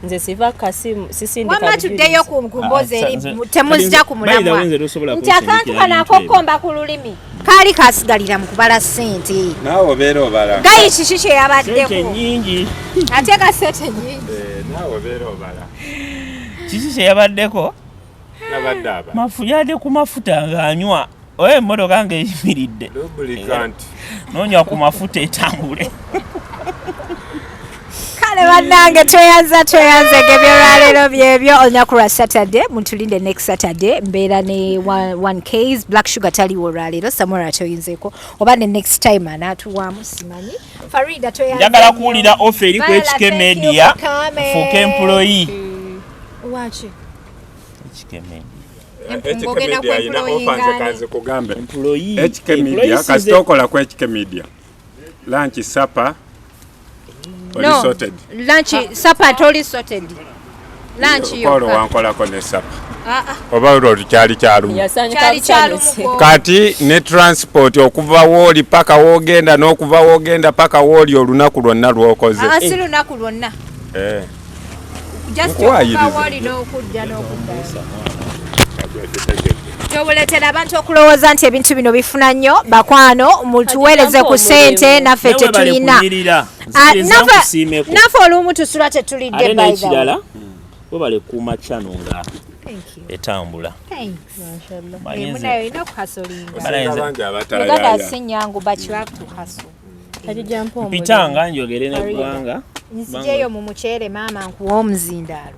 Nze siva kasimu sisindika. Wamma tuddeyo ku ku mboozi Ah, eri nze- temuzija ku By the way, mulamwa. nze tosobola Nti akantu kunsindikira kano bintu ebyo. ak'okukomba ku lulimi kaali kasigalira mu kubala ssente. Naawe obeera obala. Gayi kiki kye Sente yabaddeko? nnyingi. Ate ga ssente nnyingi. Eh, naawe obeera obala. Kiki kye yabaddeko? Nabadde aba. Mafu yadde ku mafuta ng'anywa. Oye emmotoka ng'eyimiridde. Lubricant. N'onywa ku mafuta etambule. Kale bannange tweyanza tweyanzege ebyolwaleero byebyo olunaku lwa Saturday. Mutulinde next Saturday mbeera ne 1Ks Black Sugar taliwo olwaleero, Samora toyinzeeko oba ne next time anaatuwaamu simanyi. Farida tweyanza Njagala nnyo. kuwulira offer eri ku Viola, HK thank you Media. for coming. Nfuuke employee. Lwaki? HK Media. HK Ng'ogenda Media alina ku offer nze employinga kanze kugambe. Employee. HK Media Employee kasita size- okola ku HK Media. Lunch, supper, oli No, sorted. lunch supper toli sorted. Lunch Kolo yokka. wankolako ne supper. Ah, ah, Oba olwo lukyali kyalumu. Yasanyuka kyali busanyusi. kyalumuko. Kati ne transport okuva wooli paka woogenda n'okuva woogenda paka wooli olunaku lwonna lw'okoze. Ah, si lunaku lwonna. Eh. Just Nkuwaayiriza. okuva wooli n'okudda n'okudda. Tobuleetera abantu okulowooza nti ebintu bino bifuna nnyo bakwano mutuweereze ku ssente naffe Nawe bale tetulina. kunyirira. Ah, Nzikiriza nkusiimeko. naffe olumu tusula tetulidde Ate by the way. n'ekirala webale kuuma channel nga Thank you. etambula. Thanks. Manyi Eh, nze- munayo olina okuhasolinga. Bala nze- Bangi Uganda abatayaya. si nnyangu but you have to hustle. Kati mpa omulimu. Mpitanga njogere n'eggwanga. Nzijeyo mu muceere maama nkuwa omuzindaalo.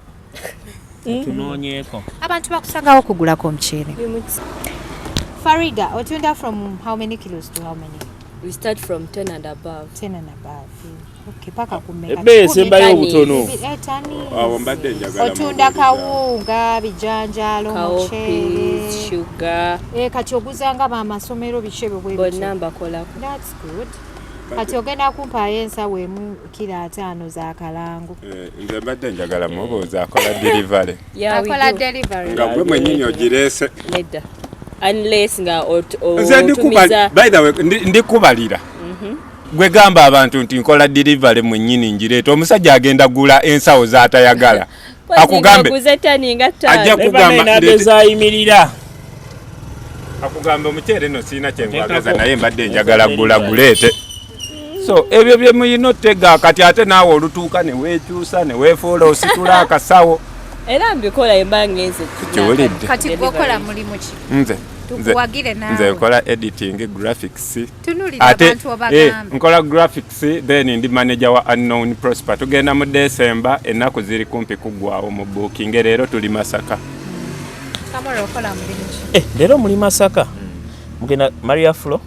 Tunoonyeeko. Abantu bakusangawo okugulako omuceere. Farida, otunda from how many kilos to how many? We start from 10 and above. 10 and above. Okay, paka ku mmeka? Ebbeeyi esembayo Kumi. obutono. Eh, tani. Awo mbadde njagala Otunda mubuuliza. kawunga, bijanjaalo, Cowpeas, muceere. sugar, Eh, kati oguzanga b'amasomero biki ebyo bwe bityo. bonna mbakolako. That's good. Kati ogenda kumpaayo ensawo emu kiro 50 za kalango. Eh, nze mbadde njagala mubuuza akola delivery. Yeah, we Akola do. delivery. Nga gwe mwennyini ogireese. Nedda. Unless nga Nze otumiza by the way, ndikubalira. Gwe gamba abantu nti nkola delivery mwennyini ngireeta. Omusajja agenda gula ensawo z'atayagala. Akugambe Oguze ttani nga ttaano. Ajja Naye kugamba banaye ndeete- n'abezayimirira. akugamba omuceere no sirina kyenkwagaza Nteekako. naye mbadde njagala gula guleete. So ebyo bye muyina otega kati ate naawe olutuuka ne weekyusa ne weefuula ositula akasawo. Era mbikola emba ngenze. Kiwulidde. Kati gwe okola mulimu ki? Nze nze Tukuwagire naawe. nze nkola editing graphics. Tunuulira Ate abantu obagambe. nkola graphics then ndi manager wa Unknown Prosper. Tugenda mu December ennaku ziri kumpi kuggwawo mu booking leero tuli Masaka. Samora okola mulimu ki? Eh, leero muli Masaka. Mugenda Maria Flo.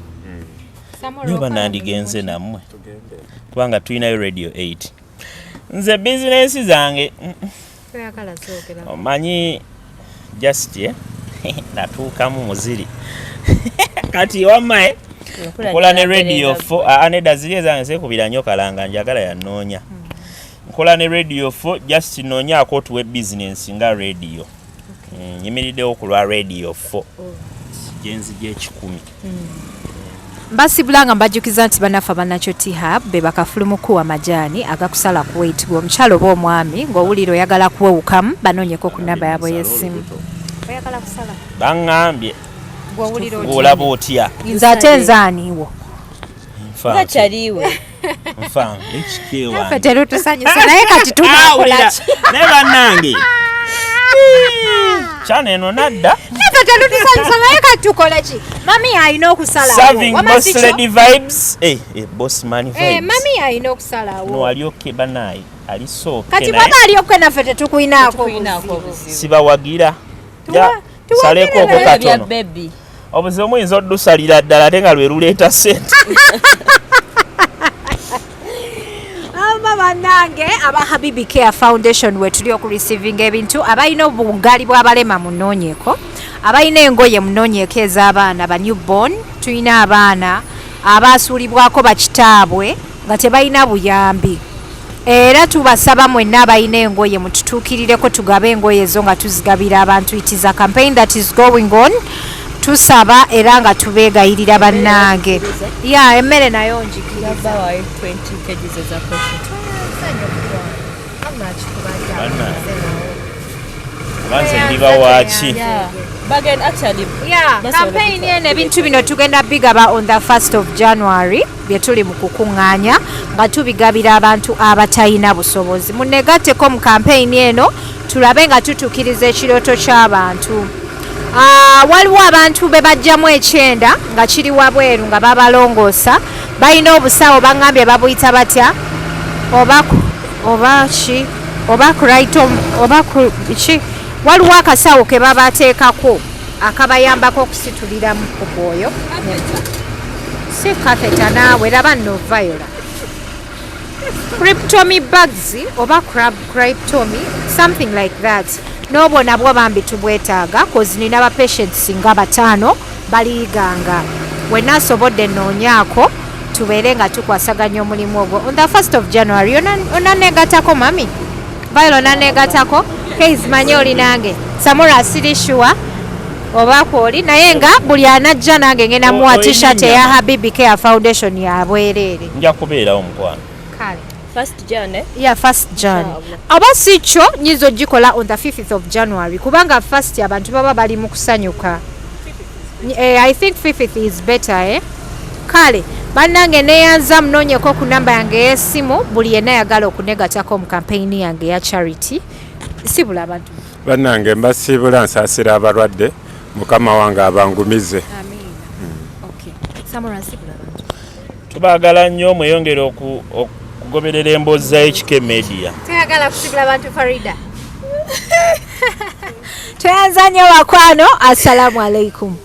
Samora Nyo okola banandigenze mulimu ki? nammwe. Kubanga tulinayo Radio 8. Nze bizinensi zange Toyagala zoogera. omanyi just natuukamu muziri. Kati wamma nkola ne Radio 4 aa nedda ziri ezange seekubira nnyo kalanga njagala yannoonya. Nkola ne Radio 4 just noonyaako otuwe bizinensi nga radio. Nyimiriddewo ku lwa Radio 4. Gye ekikumi. Mbasibula nga mbajjukiza nti bannaffe abannakyo T-Hub be bakafulumuku amajaani agakusala ku weight gwe omukyala oba omwami ng'owulira oyagala kuwewukamu banoonyeko ku namba yaabwe y'essimu. Oyagala kusala? Baŋŋambye Gw'owulira otya? ng'olaba otya. Nze ate nze aniwo. Nfa Nga kyaliwe. nfa ekike Naffe wange. terutusanyusa naye kati tunaakola ki? Naye bannange. Kyana eno nadda. Naffe terutusanyusa naye kati tukole ki? Mami alina okusalawo. Serving Wamma boss si kyo? lady vibes. Eh, boss man Eh, vibes. mami alina okusalawo. No ali okay banaye. Ali so okay Kati naye bw'aba ali okay naffe tetukulinaako Tukulinaako buzibu. obuzibu. sibawagira. Tuwa- Saleko tuwagire oko naye. Bya katono. baby. Obuzibu muyinza oddusalira ddala ate nga lwe luleeta ssente. Aba bannange aba Habibi Care Foundation we tuli okureceivinga ebintu abalina obugaali bw'abalema munoonyeeko abalina engoye munoonyeeko ez'abaana ba newborn tulina abaana Abaasuulibwako bakitaabwe nga tebalina buyambi. Era tubasaba mwenna abalina engoye mututuukirireko tugabe engoye ezo nga tuzigabira abantu. It is a campaign that is going on. Tusaba era nga tubeegayirira bannange. Ya emmere nayo njikiriza. Bawayo 20 kgs eza posho. Banze ndiba waaki? Bagenda actually Yeah, basobola campaign okutwala. eno ebintu bino tugenda bigaba on the 1st of January bye tuli mu kukuŋŋaanya nga tubigabira abantu abatalina busobozi. Munegatteko mu campaign eno tulabe nga tutuukiriza ekirooto ky'abantu. Waliwo abantu be bajjamu ekyenda nga kiri wabweru nga babalongoosa, balina obusawo baŋŋambye babuyita batya oba oba ki oba kritom oba ki, waliwo akasawo ke babateekako akabayambako okusituliramu ku gwoyo, si catheter naawe raba nno viola cryptomy bags oba crab cryptomy, something like that. N'obwo nabwo bambi tubwetaaga cause nina ba patients nga bataano baliyiganga. Wenna nsobodde noonyaako tubeere nga tukwasaganya omulimu ogwo on the 1st of January. Onaneegatako mami Viola, onaneegatako Case, manye oli nange Samura, siri sure oba kwoli, naye nga buli anajja nange ngenda muwa Olina t-shirt eya ennyama. Habibi Care Foundation yabwereere. Nja kubeerawo mukwano. Kale. First Jan, eh? Yeah, first Jan. Inshallah. Oba si kyo nyinza ogikola on the 5th of January kubanga first abantu baba bali mu kusanyuka. I think 5th is better, eh? Kale bannange neyanza, munoonyeko ku namba yange ey'essimu buli yenna ayagala okunegatako mu kampeyini yange eya charity. Sibula abantu. Bannange mbasiibula, nsaasira abalwadde, mukama wange abangumize. Okay. Samora, sibula abantu. Tubaagala nnyo, mweyongere okugoberera emboozi za HK Media. Toyagala kusibula abantu, Farida? Tweyanza nnyo bakwano, assalamu alaikum.